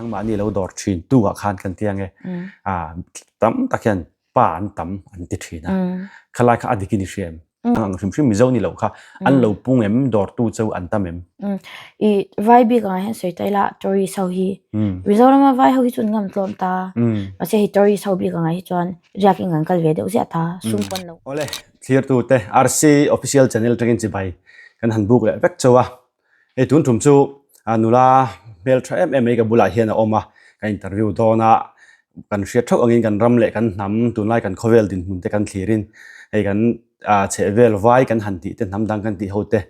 Nangmahni lo dawr thin tu ah khan kan tia nge tam tak hian pa an tam an ti thin a. Khalai kha a dik in i hria em? Ang hrim hrim Mizo ni lo kha an lo pung em dawrtu chu an tam em? I vai bik angah hian sawi ta ila tourist ho hi Mizorama vai ho hi chu an ngam tlawm ta. Mahse hei tourist ho bik angah hi chuan riak in kan kal ve deuh ziah ta sum pawn lo. Awle thlirtute RC official channel atangin chibai kan han buk leh vek chauh a. Hei tun tum chu nula hmel tha em em mai ka bulah hian a awm a, ka interview dawn a, kan hriat theuh angin kan ram leh kan hnam tunlai kan khawvel dinhmun te kan thlirin hei kan chhehvel vai kan han tih te hnam dang kan tih ho te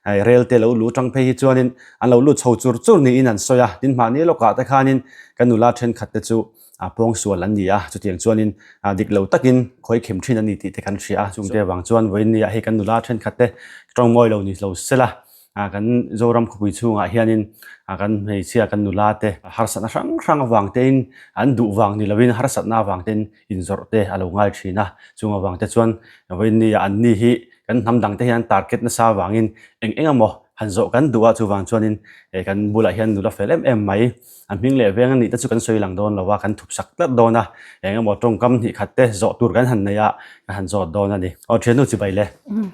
hei rel te lo luh atang phei hi chuanin an lo lut chho chur chur niin an sawi a, tin mahni lawkah te khanin kan nula thenkhat te chu a pawngsual an ni a, chutiang chuanin dik lo takin khawi khem thin a ni tih te kan hria a, chungte avang chuan vawiin nia hei kan nula thenkhat te tawngmawi lo ni lo sela kan Zoram khawpui chhungah hianin kan hmeichhia kan nula te harsatna hrang hrang avang tein an duh vang ni lovin harsatna avang tein inzawrh te a lo ngai thin a, chung avang te chuan vawiin nia an ni hi kan hnam dang te hian target nasa avangin eng eng emaw han zawh kan duh a, chuvang chuanin kan bulah hian nula fel em em mai. A hming leh veng a nih te chu kan sawi lang dawn lo a, kan thup sak tlat dawn a, eng emaw tawngkam hnih khat te zawh tur kan han nei a, kan han zawt dawn a ni. Aw thiannu chibai le.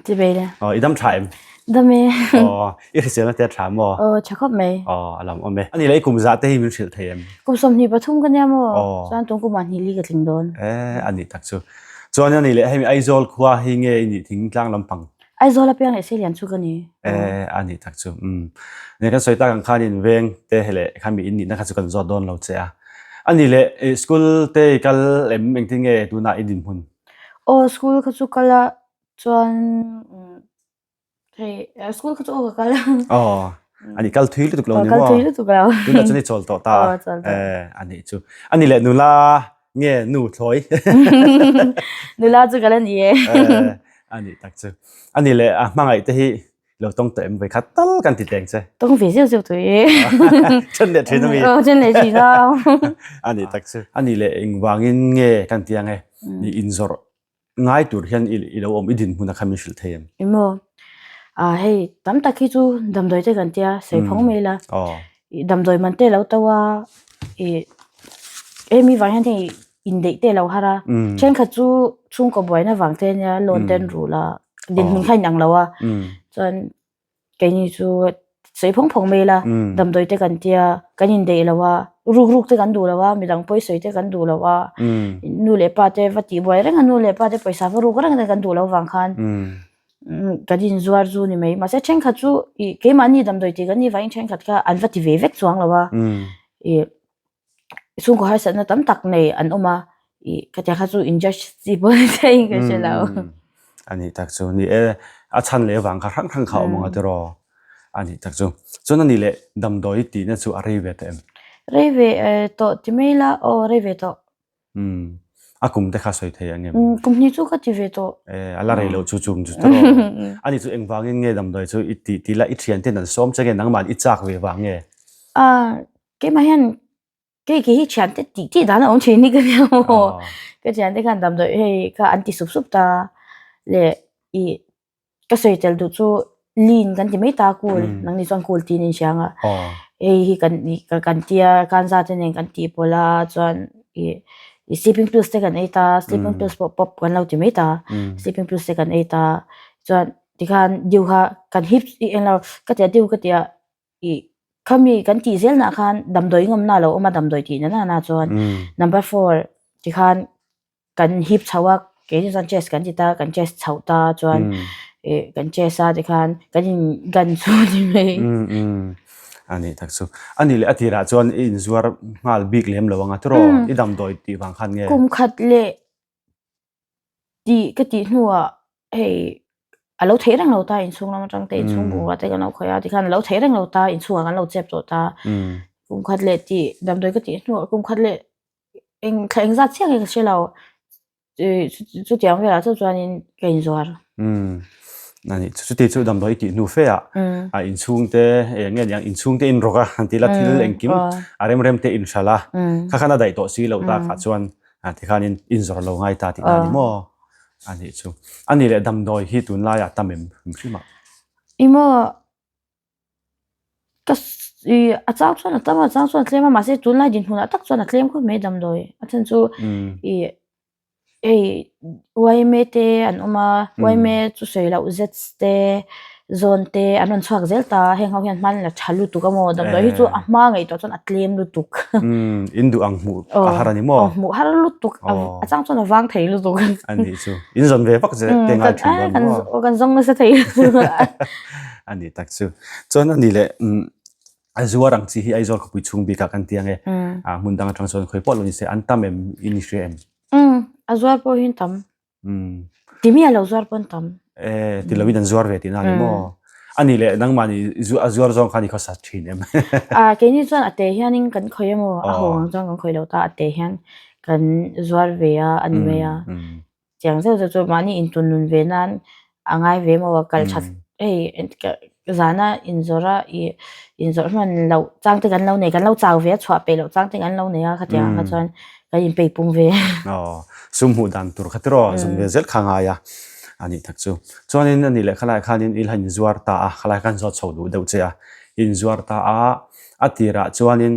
Chibai le. Aw i dam tha em? Dam e. Aw i hriselna te a tha maw? Aw tha khawp mai. Aw a lam awm e. A nih leh i kum zah te hi min hrilh thei em? Kum 23 ka nia maw? Aw. Chuan tun kumah hnih li ka tling dawn. E a nih tak chu. Chuan a nih leh hemi Aizawl khua hi nge i nih thingtlang lampang? Aizawl a piang leh Selian chu ka ni. Eh, a nih tak chu. Um. Ne kan sawi tak ang khan in veng te leh khan mi in nihna kha chu kan zawt dawn lo che a. A nih leh eh, school te i kal em engtin nge tunah i dinhmun? Aw, school kha chu kal a chuan um, hei school kha chu aw ka kal a. Aw, a nih kal thui lutuk lo ni maw? Kal thui lutuk lo. Tunah chuan i chawl tawh ta. Aw, chawl tawh. Eh, a nih chu. A nih leh nula Nge nu thlawi. Nula chu ka la ni e. A nih tak chu. A nih leh a hmangaih te hi lo tawng tawh em vawikhat tal kan ti teng che. Tawng ve zeuh zeuh tawh e. Then leh thin ami. Aw then leh thin a. A nih tak chu. A nih leh engvangin nge kan ti ang e. Ni inzawrh ngai tur hian i lo awm i dinhmun a kha min hrilh thei em? Emaw ah hei tam tak hi chu damdawi te kan tia sawi phawng mai ila damdawi man te lo to a ih emi vang hian hei indeih te lo har a thenkhat chu chhungkaw buaina vang te ania loan te an rulh a dinhmun kha a inang lo a chuan Keini chu sawi phawng phawng mai ila, damdawi te kan tia, kan indeih lo a, ruk ruk te kan duh lo a, midang pawi sawi te kan duh lo a, nu leh pa te va tih buai reng a, nu leh pa te pawisa va ruk reng te kan duh lo vang khan kan inzuar chu ni mai. Mahse thenkhat chu ih keimahni damdawi tih kan nih vangin thenkhat kha an va ti ve vek chuang lo a, ih chhungkaw harsatna tam tak nei an awm a, ih khatiang kha chu in judge chi pawh ni theiin ka hre lo. A nih tak chu ni e, a chhan leh vang kha hrang hrang kha a awm ang a tiraw? A nih tak chu. Chuan a nih leh damdawi tihna chu a rei ve tawh em? Rei ve tawh ti mai ila aw rei ve tawh. Umm a kum te kha sawi thei ang em? Umm kum hnih chu ka ti ve tawh. Eh a la rei loh chu chung chu tawh. Ani chu engvangin nge damdawi chu i tih tih la i thian ten an sawm che nge nangmah i chak ve vang nge? Ah keimah hian kei kei hi thian te tih tih dan a awm thin hi ka nia maw. Ka thian te khan damdawi hei kha an ti sup sup ta leh ih ka sawi tel duh chu lean kan ti mai ta kul nang ni chuan kul tiin in hria ang a hei hi kan kan tia kanza te nen kan tih pawlh a chuan ih ih sleeping pills te kan ei ta sleeping pills pawh pop kan lo ti mai ta sleeping pills te kan ei ta chuan tikhan deuh kha kan hip ih englo ka tia deuh ka tia ih khami kan tih zel nah khan damdawi ngawmna a lo awm a damdawi tih na na chuan number four tikhan kan hip chho a keini chuan chest kan ti ta kan chest chhoh ta chuan ih kan chest a tikhan kan in gun chu a ni mai. A nih tak chu. A nih leh a tirah chuan i inzuar nghal bik lem lo ang a tiraw i damdawi tih vang khan nge? Kum khat leh tih ka tih hnuah hei a lo theih reng lo ta inchhung lam atang te inchhung bungrua te kan lo khawih a tikhan a lo theih reng lo ta inchhungah kan lo chep tawh ta kum khat leh tih damdawi ka tih hnuah kum khat leh eng thla engzat chiah nge ka hre lo chutiang velah chauh chuanin ka inzuar. Umm a nih chu chuti chu damdawi i tih hnu fe ah a inchhung te eng nge niang inchhung te inrawk a han tih la thil engkim a rem rem te inhralh a kha khan a daih tawh si loh tak ah chuan A tikhanin inzawr lo ngai ta tih na ni maw? A nih chu. A nih leh damdawi hi tunlaiah tam em hrim hrim ah? I maw? Ka. I a chang chuan a tam a, a chang chuan a tlem a, mahse tunlai dinhmunah tak chuan a tlem khawp mai damdawi. A chhan chu i hei yma te an awm a, yma chu sawi loh zets te zawn te an rawn chhuak zel ta a, heng ho hian hman la tha lutuk a maw damdawi hi chu a hma ngaihtuah chuan a tlem lutuk. In duh ang hmuh a har a ni maw? Aw hmuh har lutuk a chang chuan a vang thei lutuk. A nih chu in zawn ve vak te ngai thin dawn maw? Aw kan zawng nasa thei lutuk. A nih tak chu. Chuan a nih leh a zuar ang chi hi Aizawl khawpui chhung bikah kan ti ang e. Hmun dang atang chuan khawi pawh lo ni se an tam em in i hria em? A zuar pawh hi an tam. Ti mi a lo zuar pawh an tam. E ti lo in an zuar ve tihna a ni maw? A nih leh nangmah nih a zuar zawng khan i khawsa thin em? A keini chuan a te hianin kan khawih emaw a haw ang chuan kan khawih lo ta a te hian kan zuar ve a a ni mai a. Chiang zeuh zeuh chu mahni intun nun ve nan a ngai ve maw kal that hei zana inzawrh a ih inzawrh hman loh chang te kan lo nei kan lo chau ve a chhuah peih loh chang te kan lo nei a khatiang ang kha chuan kan inpeih pung ve. Aw sum hmuh dan tur kha tiraw zum ve zel kha ngai a a nih tak chu. Chuanin a nih leh khalai khanin i la inzuar ta a khalai khan zawt chho duh deuh che a inzuar ta a a tirah chuanin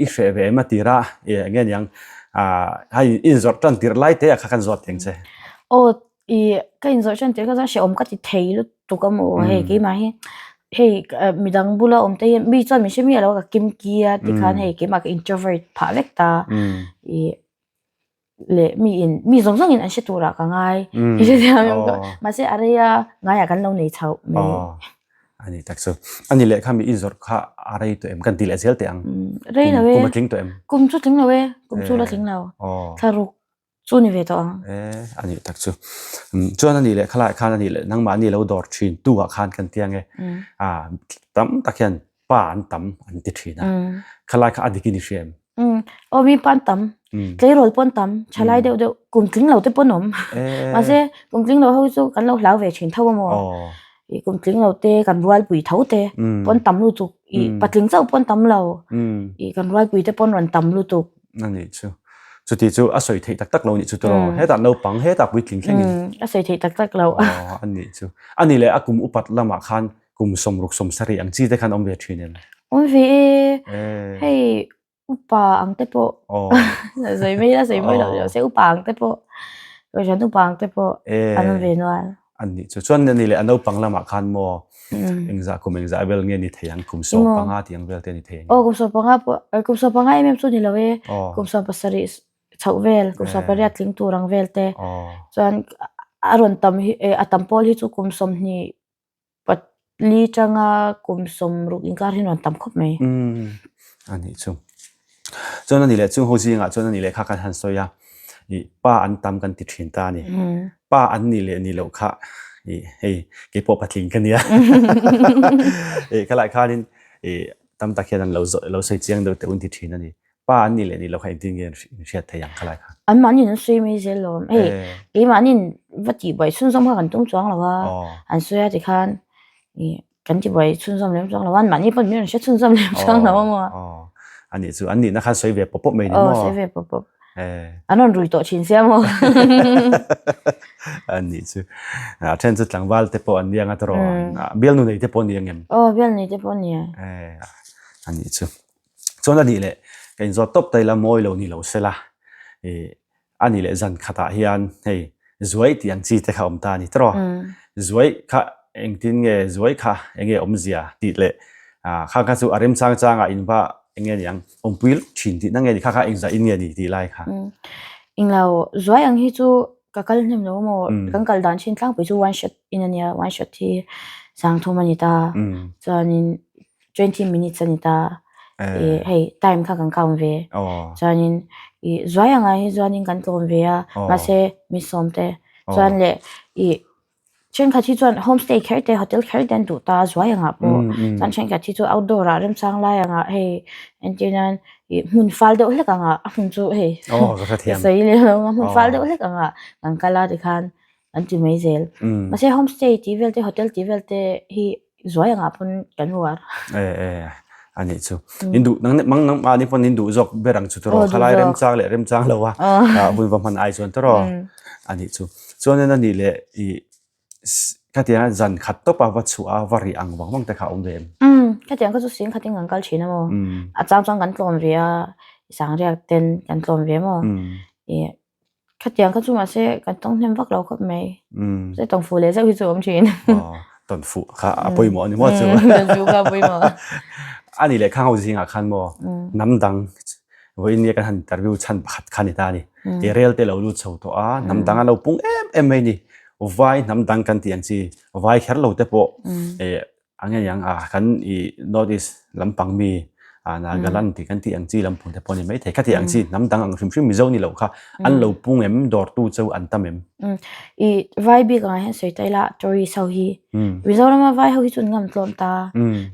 i hreh ve em a tirah eng nge niang ah hei inzawrh tan tirh lai te ah kha kan zawt theng che. Aw i ka inzawrh tan tirh kha chuan hrehawm ka ti thei lutuk a maw hei keimah hi hei midang bula awm te hian mi chuan min hre miah lo a ka kim ki a tikhan hei keimah ka introvert phah vek ta i leh mi in mi zawng zawng in an hre tur ah ka ngai mahse a rei a ngai ah kan lo nei chhoh mai. A ni tak chu. A ni leh kha mi inzawrh kha a rei tawh em? Kan ti leh zel teh ang. Rei lo e. Kum a tling tawh em? Kum chu tling lo e. Kum chu la tling lo. Thlaruk chu ni ve tawh ang. E a ni tak chu. Chuan a ni leh khalai khan a ni leh nangmah ni lo dawr thin tu ah khan kan ti ang e. A tam tak hian pa an tam an ti thin a. Khalai kha a dik in i hria em? Aw mi pa an tam. Tleirawl pawh an tam. Thalai deuh deuh kum tling lo te pawh an awm. Mahse kum tling lo ho hi chu kan lo hlau ve thin tho a maw. Ih kum tling lo te kan rualpui tho te pawh an tam lutuk. Ih patling chauh pawh an tam lo. Ih kan rualpui te pawh an rawn tam lutuk. A nih chu. Chuti chu a sawi theih tak tak lo nih chu tawh. Hetah naupang hetah puitling thlengin. A sawi theih tak tak lo. Aw a nih chu. A nih leh a kum upat lamah khan Kum sawmruk sawmsarih ang chi te khan awm ve thin em? Awm ve e. Hei upa ang te pawh sawi mai ila sawi mawi loh loh se upa ang te pawh kohhran upa ang te pawh an awm ve nual. An nih chu. Chuan ani leh a naupang lamah khan maw engzah kum engzah vel nge ni thei ang kum 15 tih ang vel te a ni thei ang. Aw kum 15 pawh kum 15 em em chu ni lo e. Kum 17 chhoh vel kum 18 tling tur ang vel te. Chuan a rawn tam hi a tam pawl hi chu kum 20 Patli tanga kum 60 inkar hi nuam tam khawp mai. Umm a nih chu. Chuan a nih leh chung ho zingah chuan a nih leh kha kan han sawi a, ih pa an tam kan ti thin ta a ni. Pa an nih leh nih loh kha ih hei keipawh patling ka nia. Ih khalai khanin ih tam tak hian an lo zawh lo sawi chiang deuh teh un ti thin a ni. Pa an nih leh nih loh kha engtin nge in hriat thei ang khalai kha? Anmahniin an sawi mai zel lo. Hei keimahniin va tihbuai chhunzawm kha kan tum chuang lo a, an sawi a tikhan kan tihbuai chhunzawm lem chuang lo a, anmahni pawn min rawn hre chhunzawm lem chuang lo a maw. A nih chu an nihna khan sawi ve pawp pawp mai ni maw? Aw sawi ve pawp pawp. An rawn rui tawh thin sia maw? A nih chu. A then chu tlangval te pawh an ni ang a tawrh aw. Bialnu nei te pawh an ni ang em? Aw bialnu nei te pawh an ni a. A nih chu. Chuan a nih leh ka inzawt tawp ta ila mawi lo ni lo se la, ih a nih leh zan khatah hian hei zuai tih ang chi te kha awm ta a ni tawh. Zuai kha engtin nge zuai kha eng nge awmzia tih leh ah kha kha chu a remchang changah in va eng nge niang awmpui lawk thin tihna nge ni kha kha engzah in nge ni tih lai kha. Englo zuai ang hi chu ka kal hnem lo maw kan kal dan thin tlangpui chu one shot in a nia one shot hi sangthum a ni ta chuanin 20 minutes a ni ta ih hei time kha kan count ve chuanin ih zuai anga hi chuanin kan tlawm ve a mahse mi sawm te chuan leh ih thenkhat hi chuan homestay kher te hotel kher te an duh ta a zuai angah pawh chuan thenkhat hi chu outdoor ah remchang lai angah hei entir nan ih hmun fal deuh hlek angah a hmun chu hei sawi leh lo a hmun fal deuh hlek angah kan kal a tikhan an ti mai zel. Mahse homestay tih vel te hotel tih vel te hi zuai angah pawn kan uar. E e a nih chu. In duh nang mang nang mahni pawn in duh zawk ber ang chu tawh khalai remchang leh remchang lo a hun va hman ai chuan tawh a nih chu. Chuanin a nih leh i khatianga zan khat tawpa va chhuah a va rih ang vang vang te kha a awm ve em? Khatiang kha chu sing khatin kan kal thin a maw? A chang chuan kan tlawm ve a, sangriak ten kan tlawm ve maw? Ih khatiang kha chu mahse kan tawng hnem vak lo khawp mai. Mahse tawng fuh leh zeuh hi chu a awm thin. Tawn fuh kha a pawimawh a ni maw chu? Tawn fuh kha a pawimawh. A nih leh khang ho zingah khan maw hnam dang vawiin nia kan han interview chhan pakhat kha a ni ta a ni. Ih rel te lo lut chho tawh a, hnam dang an lo pung em em mai a ni. Vai hnam dang kan tih ang chi vai kher lo te pawh ih a ngei ang a kan ih north east lampang mi ah Nagaland tih kan tih ang chi lampang te pawh a ni maithei khati ang chi hnam dang ang hrim hrim Mizo ni loh kha an lo pung em dawrtu chu an tam em. Ih vai bik angah hian sawi ta ila tourist ho hi Mizorama vai ho hi chu an ngam tlawm ta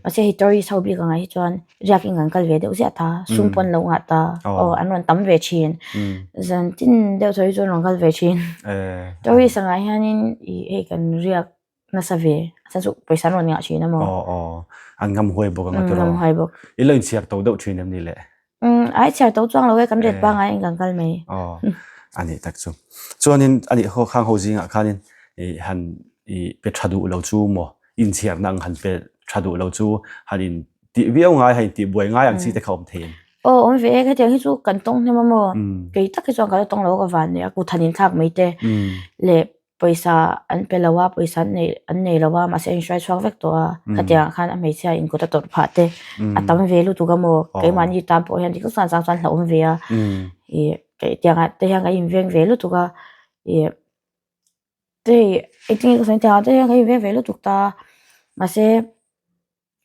mahse hei tourist ho bik angah hi chuan riakin kan kal ve deuh ziah ta sum pawh an lo ngah ta aw an rawn tam ve thin zan tin deuh thaw hi chu an rawn kal ve thin tourist angah hianin ih hei kan riak nasa ve a chhan chu pawisa an rawn ngah thin a maw aw aw an ngam huai bawk ang a tiraw ngam huai bawk i lo inchhiar to deuh thin em ni le umm a inchhiar to chuang lo e kan ret pangai in kan kal mai aw a nih tak chu chuanin a nih ho khang ho zingah khanin ih han ih pe tha duh lo chu maw inchhiarna ang han pe tha duh lo chu han in tih viau ngai han intih buai ngai ang chi te kha awm thei em? Aw awm ve e, hetiang hi chu kan tawng hnem a maw? Kei tak hi chuan ka la tawng lo ka van nei a, kut han inthlak mai te leh pawisa an pe lo a, pawisa an nei an nei lo a mahse a inhruai chhuak vek tawh a, khatiang ah khan a hmeichhia in kut a tawrh phah te a tam ve lutuk a maw? Keimahni tan pawh hian dik tak chuan a chang chuan hlauhawm ve a, ih tiang ah te hian kan inveng ve lutuk a, ih. Hei engtin nge ka sawi ta te hian ka inveng ve lutuk ta mahse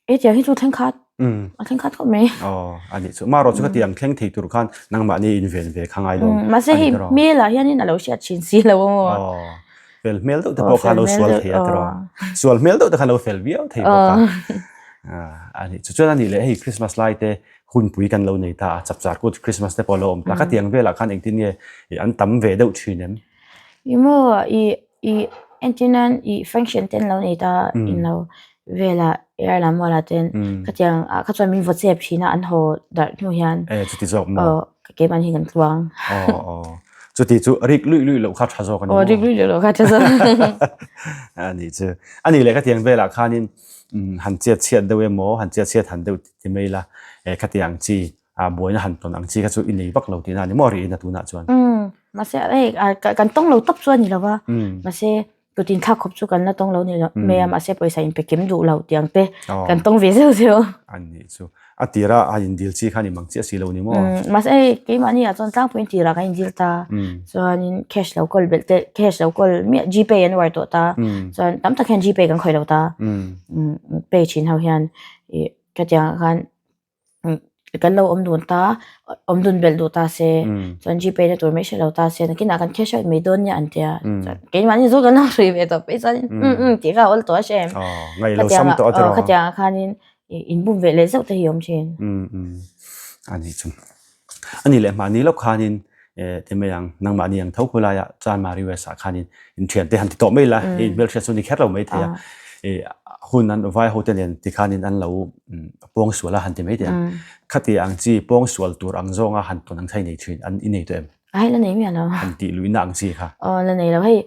hetiang hi chu thleng khat a thleng khat khawp mai. Aw a nih chu marawh chu khatiang thleng thei tur khan nangmahni inven ve kha ngai dawn mahse hei hmel ah hianin a lo hriat thin si lo a maw. Aw fel hmel deuh te pawh kha a lo sual thei a tiraw sual hmel deuh te kha a lo fel viau thei bawk a a nih chu chuan a nih leh hei Christmas lai te hunpui kan lo nei ta a chapchar kut Christmas te pawh a lo awm ta khatiang velah khan engtin nge an tam ve deuh thin em? I maw i i entir nan i function te an lo nei ta in lo vela air lam mual ah ten khatiang ah kha chuan min vaw chep thin a an haw darh hnu hian e chuti zawk maw aw keimah hi kan tluang aw aw chuti chu rik luih luih loh kha tha zawk a ni maw aw rik luih luih loh kha tha zawk ani chu ani leh khatiang velah khanin han chet chhiat deuh emaw han chet chhiat han deuh ti mai ila e khatiang chi a buaina han tawn ang chi kha chu i nei vak lo tihna a ni maw rihin a tunah chuan. Umm mahse hei kan tawng lo tawp chu a ni lo va mahse tutin thlak khawp chu kan la tawng lo ni lo mai a mahse pawisa in pe kim duh lo tih ang te kan tawng ve zeuh zeuh. A nih chu a tira a indil chi kha ni mang chiah si lo ni maw. Umm mahse hei keimahni ah chuan tlangpuiin tirah kan indil ta chuanin cash lo kawl belh te cash lo kawl miah gpay an uar tawh ta chuan tam tak hian gpay kan khawih lo ta pay thin ho hian ih khatiang ah khan kan lo awm dun ta awm dun belh duh ta se chuan gpay na tur mai hre lo ta se nakinah kan cash out mai dawn nia an tia chuan keimahni zawk kan lo hrui ve tawh phei chuan um um tih kha a awl tawh a hre em khatiang khatiang ah khanin inbum ve leh zeuh te hi a awm thin. Ani chu ani leh mahni lawk khanin eh ti mai ang nangmahni ang tho khulaiah Chanmari West ah khanin inthian te han ti tawh mai la i hmelhriat chu ni kher lo mai thei a ih hun an vai ho te nen tikhanin an lo pawng sual a han ti mai thei ang khati ang chi pawng sual tur ang zawnga han tawn ang kha i nei thin an i nei tawh em? Ai la nei miah lo. Han tih luihna ang chi kha. Aw la nei lo hei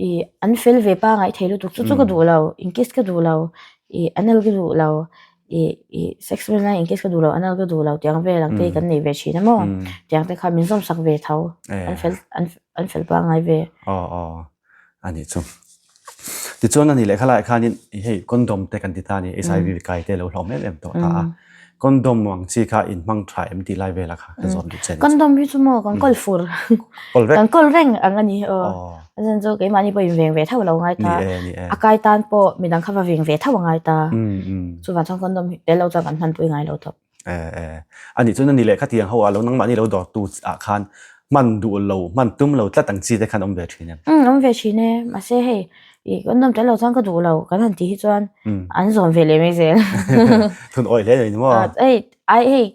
ih an fel ve pangai thei lutuk chu chu ka duh lo in kiss ka duh lo ih anal ka duh lo ih ih sex vel lai in kiss ka duh lo anal ka duh lo tiang vel ang te hi kan nei ve thin a maw tiang te kha min zawm sak ve tho an fel an An fel pangngai ve. Aw aw a nih chu. Tichuan a nih leh khalaiah khanin hei condom te kan ti ta a ni HIV kai te lo hlawm em em tawh ta a. Condom ang chi kha in hmang tha em tih lai velah kha ka zawt duh che a ni. Condom hi chu maw kan kawl fur. Kawl vek. Kan kawl reng ang a ni aw. A chan chu keimahni pawh in veng ve tho lo ngai ta. Ni e ni e. A kai tan pawh midang kha va veng ve tho a ngai ta. Chuvang chuan condom hi tel lo chuan kan hmanpui ngai lo tawp. Eh eh a nih chuan a ni leh khatiang ho ah lo nangmahni lo dawrtu ah khan hman duh lo hman tum lo tlat ang chi te khan awm ve thin em? Umm awm ve thin e mahse hei ih kan awm tel lo chuan ka duh lo kan han tih hi chuan an zawm ve leh mai zel. Thun awih hle ni maw? Hei ai hei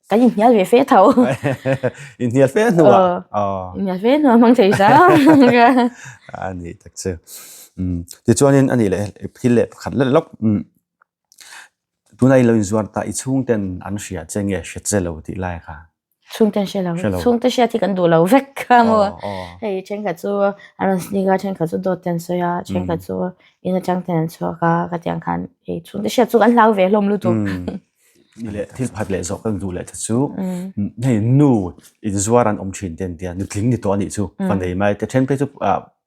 kan inhnial ve fe tho. Inhnial fe hnuah aw. Inhnial fe hnuah hmang thei sa. A nih tak chu. Umm tichuanin a nih leh thil leh pakhat leh lawk umm Tuna i lo inzuar ta i chhungten an hria che nge hria che lo tih lai kha? Chhungte an hre lo. Chhungte hriat hi kan duh lo vek kha maw. Hei thenkhat chu an rawn sneak a, thenkhat chu dawt te an sawi a, thenkhat chu in atang ten an chhuak a, ka tiang khan hei chhungte hriat chu kan hlau ve hlawm lutuk. Ni leh thil phat leh zawh kan duh leh te chu hei nu inzuar an awm thin te an tia, nutling ni tawh a nih chu fa nei mai te then phei chu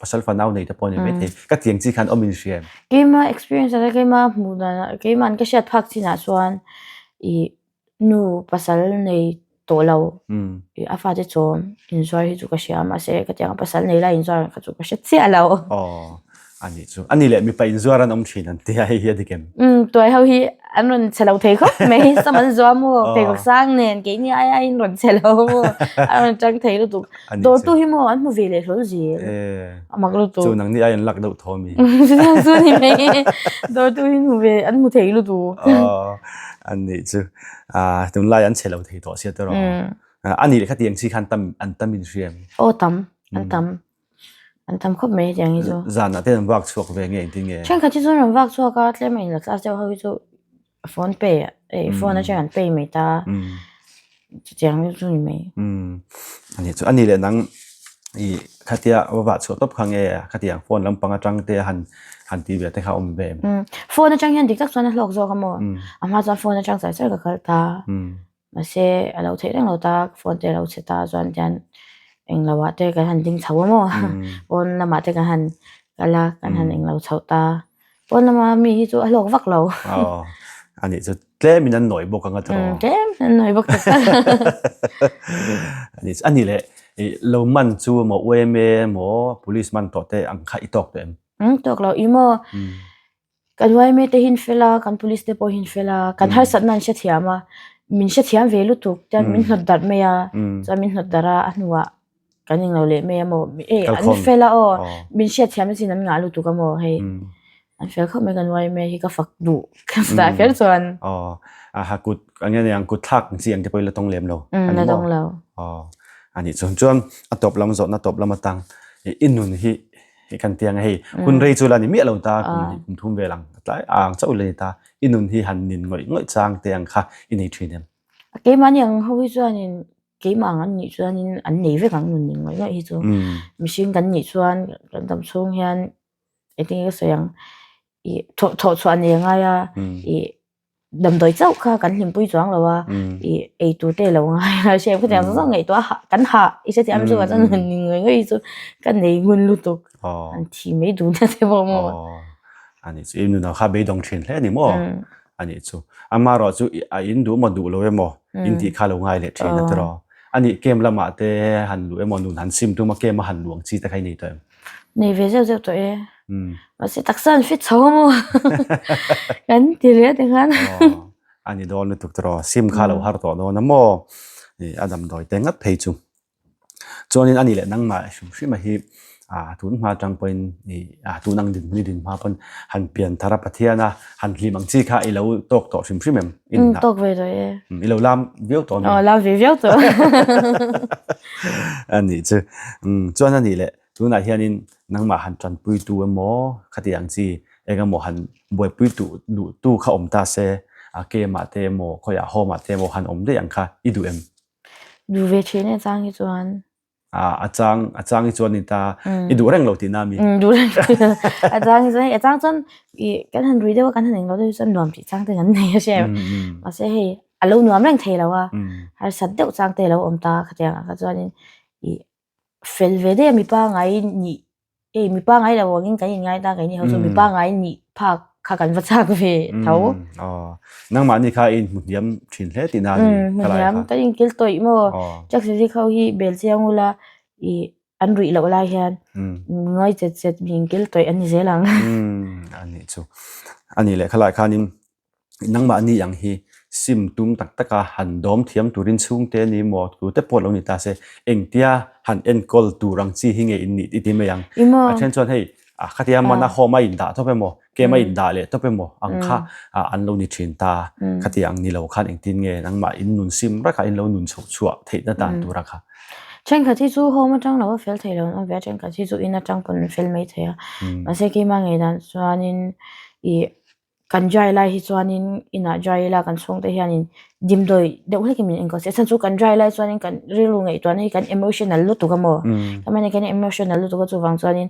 pasal fanau nei te pawh a ni maithei. Ka tiang chi khan awm in hria em? Keima experience ah keima hmuh danah keima'n ka hriat phak chinah chuan ih Nu pasal nei tawh lo i a fate chawm inzuar hi chu ka hria mahse ka tiang a pasal nei lai inzuar ang kha chu ka hre chiah lo. Aw a nih chu. A nih leh mipa inzuar an awm thin an tia hei hi a dik em? Umm tuai ho hi an rawn chhe lo thei khawp mai sam an zuam maw pheikhawk sang nen keini ai aiin rawn chhe lo maw a rawn tang thei lutuk. Dawrtu hi maw an hmu ve leh hlawl zel. A mak lutuk. Chu nangni ai an lak deuh tho ami. Chutiang chu ni mai. Dawrtu hi hmu ve an hmu thei lutuk. Aw an nih chu. Tunlai an chhe lo thei tawh sia tawh. A nih leh khatiang chi khan tam an tam in hria em? Aw tam an tam. An tam khawp mai hetiang hi chu. Zanah te an vak chhuak ve nge engtin nge? Thenkhat hi chu an rawn vak chhuak a tlem a in la class deuh ho hi chu phone pay eh phone atang an pay mai ta chutiang deuh chu ni mai. Ani chu ani leh nang i khatia va vah chhuah tawp kha nge khatiang phone lampang atang te han han ti ve te kha awm ve em? Phone atang hian dik tak chuan a hlawk zawk a maw? A hma chuan phone atang char char ka kal ta. Mahse a lo theih reng lo ta phone te a lo chhe ta chuan tian englo ah te kan han ding chho a maw pawn lamah te kan han kal a kan han englo chhoh ta pawn lama mi hi chu a hlawk vak lo. Aw a nih chu tlem in an nawi bawk ang a tawh. Tlem in an nawi bawk tak tak. A nih chu a nih leh lo man chu maw UMA emaw police man tawh te ang kha i tawk tawh em? Tawk lo i maw. Kan yma te hi an fel a, kan police te pawh hi an fel a, kan harsatna an hrethiam a, min hrethiam ve lutuk chuan min hnawt darh mai a, chuan min hnawt darh a, a hnuah kan englo leh mai a maw, eh an fel a aw, min hriatthiam na chin an ngah lutuk a maw hei, an fel khawp mai kan yma hi ka fak duh ka chutah kher chuan. Aw, a kut eng nge niang kut thlak ang chi ang te pawh i la tawng lem lo a ni maw? La tawng lo. Aw, a nih chuan chuan a tawp lam zawhna tawp lam atang i nun hi Hi kan tiang a hei hun rei chu la ni miah lo ta kum hnih kum thum vel ang tlai ang chauh la ni ta i nun hi han nin ngawih ngawih chang te ang kha i nei thin em? Keimahni ang ho hi chuanin keimah ang an nih chuanin an nei vek ang nun nin ngawih ngawih hi chu mihring kan nih chuan kan dam chhung hian engtin nge ka sawi ang ih thawh thawh chhuah nei a ngai a ih Damdawi chauh kha kan hlimpui chuang lo a, ih ei tur te lo ngai a hriat khawtiang zawng zawng ngaihtuah a hah kan hah i hrethiam chu chuan han ni ngawih ngawih chu ka nei ngun lutuk an thi mai dun a te pawh maw. A nih chu i nunah kha beidawng thin hle a ni maw? A nih chu amaherawh chu a in duh emaw duh lo emaw in tih kha lo ngai leh thin a tiraw? A nih camp lamah te han luh emaw nun han sim tum a camp a han luh ang chi te kha i nei tawh em? Nei ve zeuh zeuh tawh e. Mahse taksa an fit chho a maw? Kan ti leh ti khan. A ni dawn lutuk tawh rawh. Sim kha lo har tawh dawn a maw? A damdawi te ngat phei chu. Chuanin a ni leh nangmah hrim hrim a hi tun hma atang pawhin tun ang dinhmun i din hma pawn han pian thar a Pathian a han hlim ang chi kha i lo tawk tawh hrim hrim em? Tawk ve tawh e. I lo lam viau tawh a mi? Aw lam ve viau tawh. A nih chu. Chuan a nih leh tunah hianin nangmah han tanpuitu emaw khati ang chi eng emaw han buaipui duh duhtu kha awm ta se a kemah te emaw khawiah home ah te emaw han awm daih ang kha i duh em? Duh ve thin e chang hi chuan. A chang a chang hi chuan ni ta i duh reng lo tihna a mi? Duh reng lo a chang hi chuan hei a chang chuan ih kan han rui deuh a kan han englo deuh hi chuan nuam tih chang te kan nei a hria em mahse hei a lo nuam reng thei lo a harsat deuh chang te a lo awm ta khatiang ah kha chuanin ih fel ve daih a mipa ngai nih hei mipa ngai lo angin kan inngai ta keini ho chu mipa ngai nih phak kha kan va chak ve tho. Aw nangmahni kha i inhmu hniam thin hle tihna a ni hmu hniam kan inkil tawih maw taxi zik ho hi bel chiang ula ih an ruih loh lai hian ngawi chet chet mi inkil tawih an ni zel ang. A nih chu a nih leh khalai khanin Nangmahni ang hi sim tum tak taka han dawm thiam turin chhungte ni maw tute pawh lo ni ta se, engtia han enkawl tur ang chi hi nge in nih i ti mai ang. A then chuan hei khatia mana home a indah tawp emaw, camp a indah leh tawp emaw ang kha an lo ni thin ta. Khatia ang ni lo khan engtin nge nangmah in nun sim rakah in lo nun chhoh chhuah theihna dan tura kha. Thenkhat hi chu home atang lo a fel thei lo an awm ve a, thenkhat hi chu in atang pawn an fel mai thei a. Mahse keimah ngei dan chuanin ih. Kan dry lai hi chuanin inah dry ila kan chhungte hianin dimdawi deuh hlekin min enkawl si a chhan chu kan dry lai chuanin kan rilru ngaihtuahna hi kan emotional lutuk a maw kan mahni kan emotional lutuk a chuvang chuanin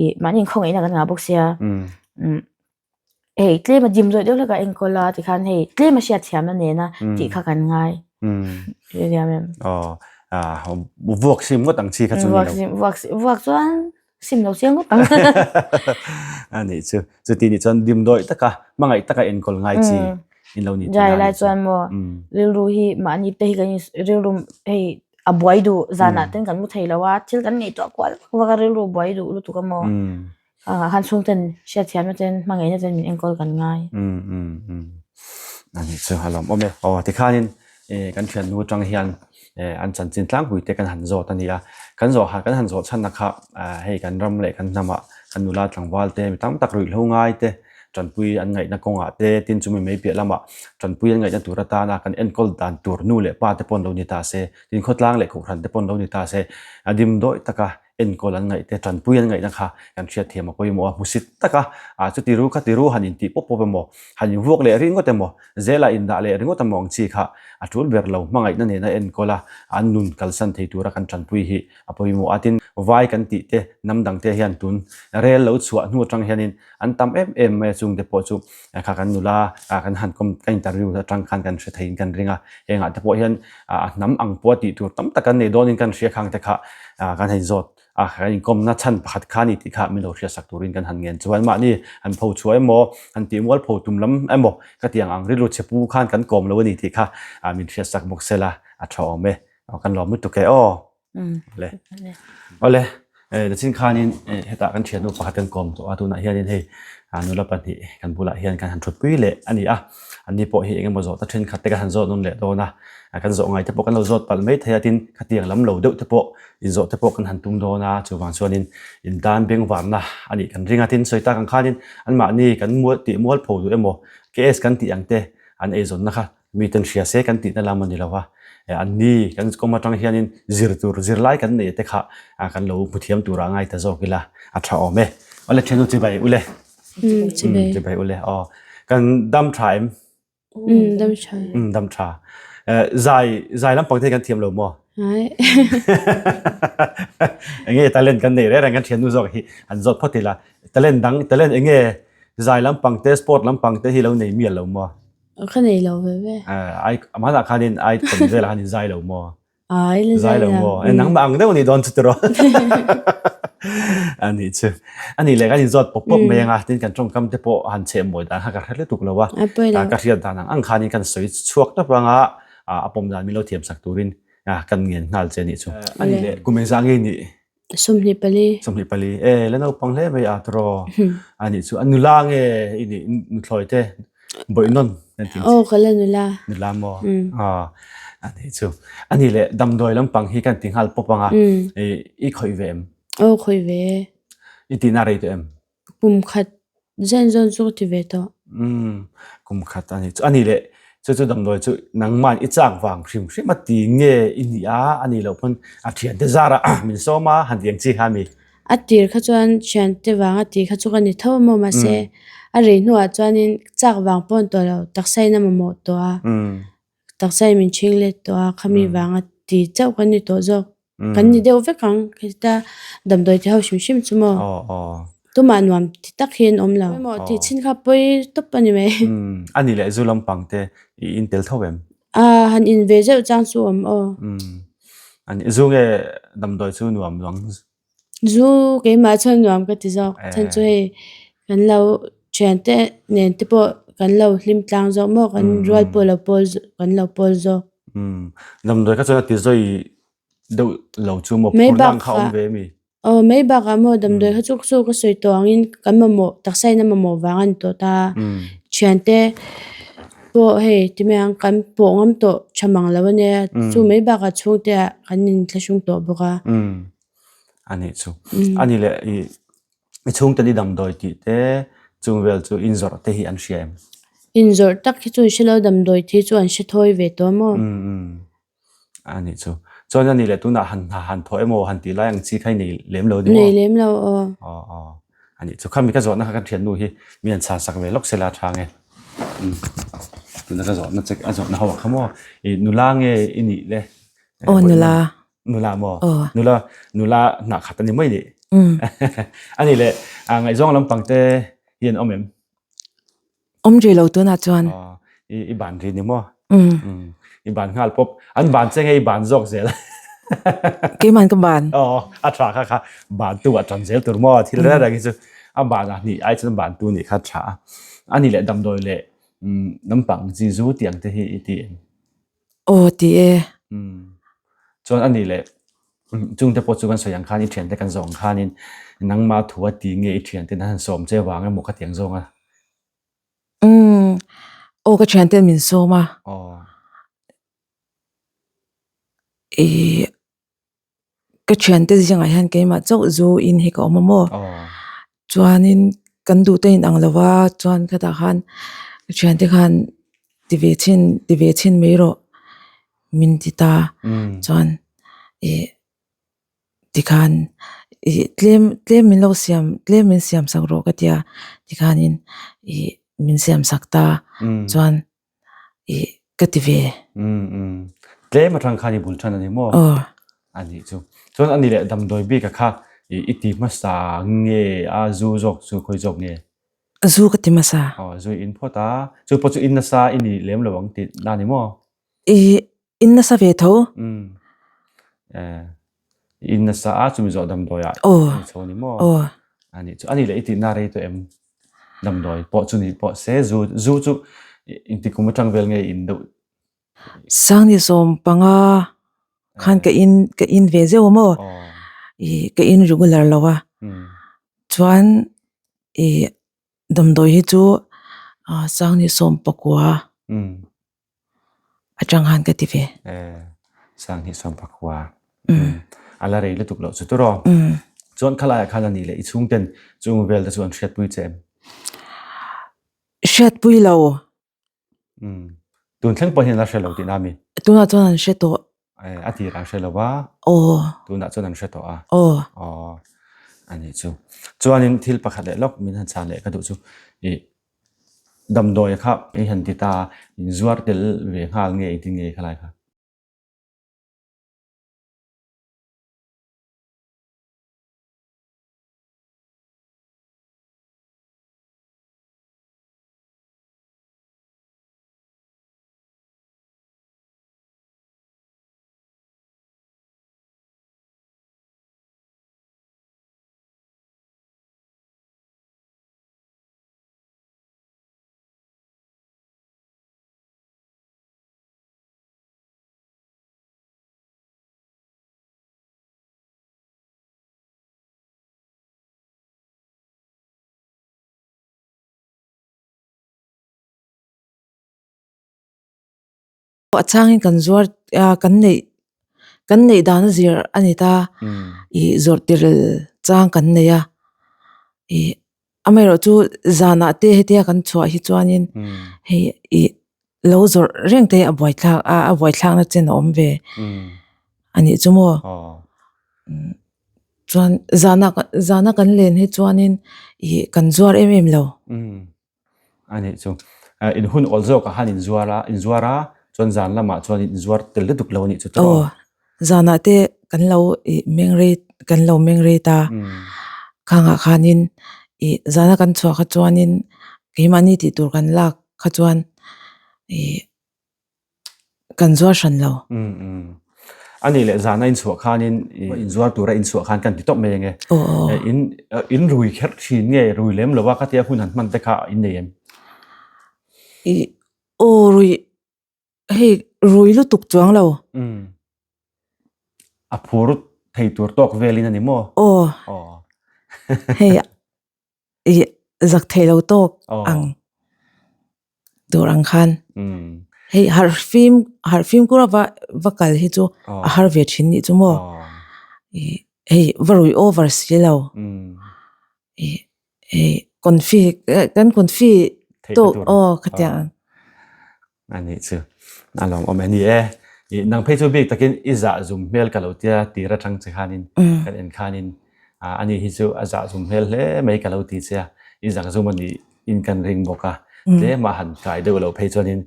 ih mahni inkhawngaihna kan ngah bawk sia hei tlema dimdawi deuh hlekah enkawl a tikhan hei tlema hriatthiamna nena tih kha kan ngai hrethiam em. Aw vuak sim ngawt ang chi kha chu ni lo. Vuak vuak chuan. Sim lo chiang ngawt ang. A nih chu. Chuti nih chuan dimdawi taka, hmangaih taka enkawl ngai chi in lo nih Dry lai chuan maw rilru hi mahni te hi kan in rilru hei a buai duh zanah ten kan mu thei lo a, thil kan ngaihtuah kual vak vak a rilru buai duh lutuk a maw. Ah khan chhungten hriatthiamna ten hmangaihna ten min enkawl kan ngai. A nih chu a lawmawm e. Aw tikhanin kan thiannu atang hian an chanchin tlangpui te kan han zawt a ni a, kan zawh kan han zawh chhanna kha hei kan ram leh kan hnamah kan nula tlangval te mi tam tak ruihhlo ngai te tanpui an ngaihna kawngah te tin chumi mai piah lamah tanpui an ngaihna tur atana kan enkawl dan tur nu leh pa te pawh an lo ni ta se, tin khawtlang leh kohhran te pawh an lo ni ta se a dimdawi taka enkawl an ngaih te, tanpui an ngaihna kha kan hriatthiam a pawimawh a, hmusit taka ah chuti ru khati ru han intih pawp pawp emaw, han invuak leh ringawt emaw, zela indah leh ringawt emaw ang chi kha a tul ber lo, hmangaihna nena enkawl a, an nun kalsan thei tura kan tanpui hi a pawimawh a, tin vai kan tih te, hnam dang te hian tun rel lo chhuah hnu atang hianin an tam em em mai a, chungte pawh chu kha kan nula kan han kawm ka interview atang khan kan hre theiin kan ring a, hengah te pawh hian a hnam ang pawh a tih tur tam tak an nei dawnin kan hria khang te kha kan han zawt a, kan inkawmna chhan pakhat kha a ni tih kha min lo hriatsak turin kan han ngen chuan mahni han pho chhuah emaw han tih mual pho tum lam emaw ka tiang ang rilru chhe pu khan kan kawm lo a ni tih kha min hriatsak bawk sela a tha awm e, kan lawm lutuk e aw. Awle. Awle. Nichin khanin hetah kan thiannu pakhat kan kawm tawh a, tunah hianin hei nula pahnih kan bulah hian kan han thutpui leh a ni a. Anni pawh hi eng emaw zawhna thenkhat te kan han zawt nawn leh dawn a, kan zawh ngai te pawh kan lo zawt palh mai thei a, tin khatiang lam lo deuh te pawh inzawh te pawh kan han tum dawn a, chuvang chuanin intan bengvarna a nih kan ring a, tin sawi tak ang khanin anmahni kan mual tih mualpho duh emaw KS kan tih ang te an eizawnna kha Miten hria se kan tihna lam a ni lo va, anni kan kawm atang hianin zir tur zirlai kan neih te kha kan lo hmu thiam turah ngai ta zawk ila a tha awm e. Awle thiannu chibai ule. Chibai. Chibai ule aw. Kan dam tha em? Dam tha. Dam tha. Zai zai lampang te kan thiam lo maw? Hai. Enge talent kan nei reng reng kan thiannu zawk hi an zawt phawt ila. Talent dang talent enge zai lampang te sport lampang te hi lo nei mial lo maw? Ka nei lo ve ve. Ai hmanah khanin ai tawn velah khan in zai lo maw? Ai la zai lo maw? E nangmah ang deuh ni dawn chu tiraw. Ani chu. Ani leh kan in zawt pawp pawp mai anga tin kan tawngkam te pawh han cheh mawi dan kha ka hre lutuk lo a. Ka hriat dan ang ang khanin kan sawi chhuak tawp anga a pawm dan min lo thiam sak turin kan ngen nghal che anih chu. Ani leh kum engzah nge nih? 24. 24. E, la naupang hle mai a tiraw. A nih chu, a nula nge i nih nuthlawi te bawih nawn kan tih. Aw, ka la nula. Nula maw? Aw, a nih chu. A nih leh damdawi lampang hi kan ti nghal pawp ang a. I khawih ve em? Aw, khawih ve. I tihna rei tawh em? Kum khat zen zawn chu ka ti ve tawh. Umm, kum khat a ni chu. A ni leh, chu chu damdawi chu nangman i chak vang hrim hrim a ti nge i nih a, a nih loh pawn a thiante zarah min sawm a, han ti ang chi kha mi? A tir kha chuan thiante vang a ti kha chu ka ni tho a maw, mahse a rei hnuah chuanin chak vang pawh a ni tawh lo, taksa in a mamawh tawh a, taksa in min chhing let tawh a, khami vang a ti chauh ka ni tawh zawk. Kan ni deuh vek ang khita damdawi ti ho hrim hrim chu maw tumah nuam ti tak hi an awm lo. Pawimawh tih chhin kha pawi tawp a ni mai. A ni leh zu lampang te i in tel tho em? A han in ve zeuh chang chu awm aw. A ni zu nge damdawi chu nuam ang? Zu keimah chuan nuam ka ti zawk chhan chu hei kan lo thian te nen te pawh kan lo hlim tlang zawk maw kan rual pawh lo pawl kan lo pawl zawk. Damdawi kha chuan a ti zawi deuh lo chu maw phurna ang kha a awm ve ami? Aw mai bakah maw damdawi kha chu chu ka sawi tawh angin kan mamawh taksa in a mamawh vang a ni tawh ta a. Thiante pawh hei ti mai ang kan pawh ngam tawh tha mang lo a nia chu mai bakah chhungte ah kan inthlahrung tawh bawk a. A nih chu. A nih leh i I chhungte ni damdawi tih te chung vel chu inzawrh te hi an hria em? Inzawrh tak hi chu an hre lo, damdawi tih hi chu an hre thawi ve tawh maw? A nih chu. Chuan a nih leh tunah han hna han thawh emaw han tih lai ang chi kha i nei lem lo ni maw? Nei lem lo aw. Aw aw. Ani chu khami ka zawhna kha kan thiannu hi mi an chhan sak ve lawk sela tha nge. Tuna ka zawhna che a zawhna ho kha maw i nula nge i nih le. Aw nula. Nula maw? Nula nula hnah khat ani mai ni. Ani le ngaihzawng lampang te hi an awm em? Awm rih lo tunah chuan. I i ban rih ni maw? I ban nghal pawp. An ban che nge i ban zawk zel? Keiman ka ban. Aw a tha kha kha ban tu a tan zel tur maw thil reng reng hi chu a ban a hnih ai chuan ban tu nih kha tha a. Ani leh damdawi leh nampang chi zu tih ang te hi i ti em? Aw ti e. Chuan ani leh chungte pawh chu kan sawi ang khan i thiante kan zawh ang khanin nangma thu a ti nge i thiante an han sawm che vang emaw khatiang zawng a. Umm aw ka thiante min sawm a. Aw. Ih ka thiante zingah hian keimah chauh zu in hi ka awm a maw chuanin kan duh te in ang lo va chuan khatah khan ka thiante khan ti ve chhin ti ve chhin mai rawh min ti ta chuan ih tikhan ih tlem tlem min lo siam tlem min siam sak rawh ka tia tikhanin ih min siam sak ta chuan. ih ka ti ve. Umm umm tlem atang khan i bul than ani maw? Aw. Ani chu. Chuan ani leh damdawi bik a kha ih i ti hmasa nge a zu zawk chu khawi zawk nge? Zu ka ti hmasa. Aw zu i in phawt a, chu pawh chu in nasa i ni lem lo ang tih na ni maw? Ih In nasa ve tho. Umm. Eh. In nasa a chumi zawh damdawi ah ni chho ni maw? Aw. Ani chu ani leh i tihna rei tawh em? Damdawi pawh chu ni pawh se zu zu chu inti kum atang vel nge in deuh? Sangni sawmpanga khan ka in ka in ve zeuh a maw? I ka in regular lo a. Chuan i damdawi hi chu Sangni sawmpakua. Atang han ka ti ve. Eh, Sanghnih sawmpakua. A la rei lutuk loh chu turaw. Chuan khalaiah khan a nih leh i chhungten chung vel te chu an hriatpui che em? Hriatpui lo. Tun thleng pawh hian an la hre lo tihna mi? Tunah chuan an hre tawh. Eh, a tirah an hre lo va. Aw. Tunah chuan an hre tawh a. Aw. Aw. A nih chu. Chuanin thil pakhat leh lawk min han chhan leh ka duh chu i Damdawi kha i han ti ta, in zuar tel ve nghal nge engtin nge khalai kha? A changin kan zuar kan neih kan neih dan a zir a ni ta ih zawrh tirh chang kan nei a ih Amaherawh chu zanah te hetia kan chhuah hi chuanin hei ih lo zawrh reng te a buaithlak a a buaithlakna chen a awm ve a nih chu maw chuan zana zana kan len hi chuanin ih kan zuar em em lo. A nih chu in hun awl zawk ah khan in zuar a in zuar a chuan zan lamah chuan in zuar tel lutuk lo a nih chu tawh. Aw Zanah te kan lo ih meng rei kan lo meng rei ta khangah khanin ih zana kan chhuah kha chuanin keimahni tih tur kan lak kha chuan ih kan zuar hran lo. A nih leh zana in chhuah khanin ih inzuar tura in chhuah khan kan ti tawp mai ange. In in rui kherh thin nge rui lem lo a khatia hun han hman te kha in nei em? Ih aw rui Hei rui lutuk chuang lo. Umm. A phur thei tur tawk velin a ni maw? Aw. Aw. Hei i zak thei lo tawk ang tur ang khan. Umm. Hei harh fim harh fimkhur a va va kal hi chu a har ve thin nih chu maw? I hei va rui over si lo. Umm. I hei confi kan confi tawk aw khatiang ang. A nih chu a lawm awm e ni e. I nang phei chu bik takin i zah zum hmel ka lo tia tir atang che khanin kan en khanin. Ani hi chu a zah zum hmel hle mai ka lo ti che a, i zak zum a nih in kan ring bawk a, tlem a han kai deuh loh phei chuanin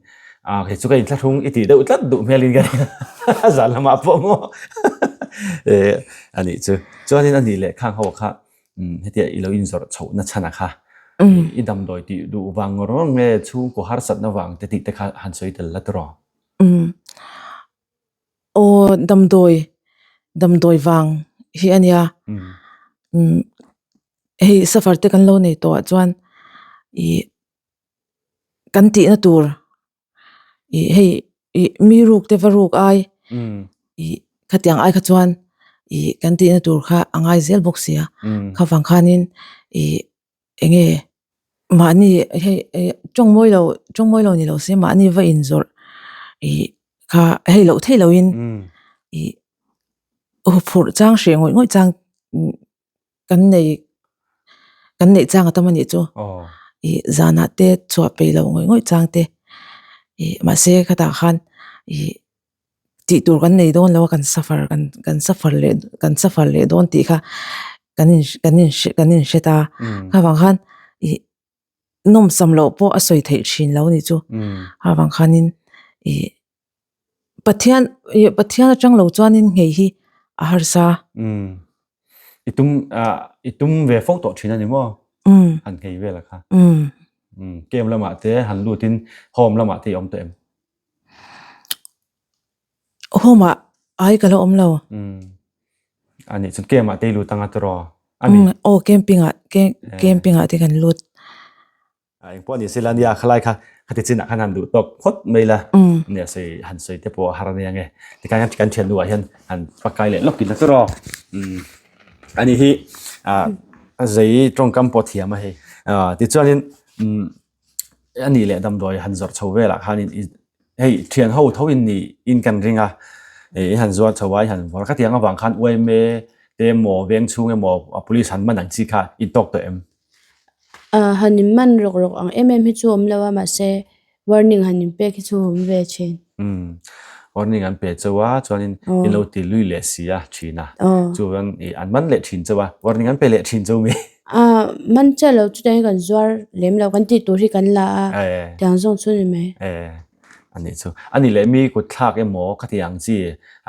kei chu ka inthlahrung i tih deuh tlat duh hmelin ka ring a, zan lamah pawh maw a nih chu. Chuanin a nih leh khang ho kha hetia i lo inzawrh chhohna chhan a kha i damdawi tih duh vang ngawr ngawr nge chhungkaw harsatna vang te tih te kha han sawi tel la tawh. Aw damdawi damdawi vang hi a nia umm hei safar te kan lo nei tawh ah chuan ih kan tihna tur ih hei ih mi ruk te va ruk ai ih khatiang ai kha chuan ih kan tihna tur kha a ngai zel bawk si a kha vang khanin ih eng nge mahni hei ih tawng mawi lo tawng mawi lo ni lo se mahni va inzawrh ih kha hei loh theih lohin ih huphurh chang hreh ngawih ngawih chang kan nei kan neih chang a tam a nih chu ih zanah te chhuah peih loh ngawih ngawih chang te ih mahse khatah khan ih tih tur kan nei dawn lo a kan suffer kan kan suffer leh kan suffer leh dawn tih kha kan in kan in kan in hre ta kha vang khan ih nawmsam loh pawh a sawi theih thin lo ni chu kha vang khanin ih Pathian ih Pathian atang lo chuanin nghei hi a harsa. I tum i tum ve fo tawh thin a ni maw? Han nghei vel a kha. Camp lamah te han lutin home lamah te i awm tawh em? Home ah ai ka la awm lo. A nih chuan camp ah te i lut anga tiraw? A ni. Aw camping ah camping ah te kan lut. Eng pawh ni sela nia khalai kha khati chinah khan han duh tawk phawt mai la. Nia sawi han sawi te pawh a har ania nge. Tikhan kan kan thiannu ah hian han pakai leh lawk in la tiraw? Ani hi a zei tawngkam pawh thiam a hei. Tichuanin A nih leh damdawi han zawrh chho velah khanin i hei thian ho tho in nih in kan ring a, i han zuar chho a i han vawrh khatiang avang khan uaime te emaw veng chhung emaw police han man ang chi kha in tawk tawh em? Han in man rawk rawk ang em em hi chu awm lo a mahse warning han in pek hi chu awm ve thin. Warning an pe chauh a chuanin in lo ti lui leh si a thin a chuan ih an man leh thin chauh a warning an pe leh thin chauh mi. A man chiah lo chutiang hi kan zuar lem lo kan tih tur hi kan la a tiang zawng chu ni mai. A nih chu a nih leh mi kut thlak emaw khati ang chi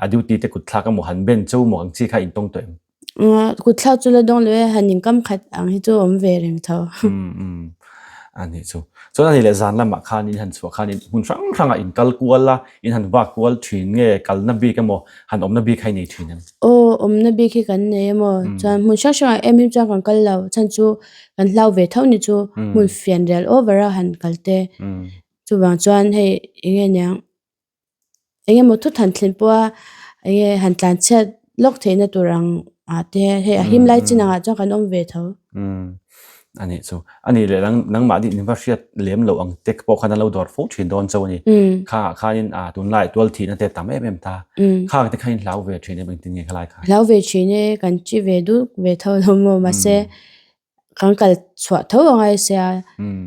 a duty te kut thlak emaw han ben chauh maw ang chi kha in tawng tawh em? Kut thlak chu la dawng lo e, han inkam khat ang hi chu a awm ve reng tho. A nih chu. Chuan a nih leh zan lamah khan in han chhuah khan in hmun hrang hrangah in kal kual a, in han vak kual thin nge kalna bik emaw han awmna bik kha i nei thin em? Aw, awmna bik hi kan nei emaw chuan hmun hrang hrangah em hi chuan kan kal lo, chhan chu kan hlau ve tho ni chu hmun fian rial over a han kal te. Chuvang chuan hei eng nge niang Eng emaw thut han thlen pawha eng nge han tlan chhiat lawk theihna tur ang ah te hei a him lai chin angah chuan kan awm ve tho. Umm a nih chu. A nih leh nang nangmah nih va hriat lem loh ang te pawh khan an lo dawr fo thin dawn chauh a ni. Khangah khanin ah tunlai tual thihna te tam em em ta. Khang te khan in hlau ve thin em engtin nge khalai kha? Hlau ve thin e kan chi ve duk ve tho lo maw mahse Kan kal chhuah tho a ngai sia.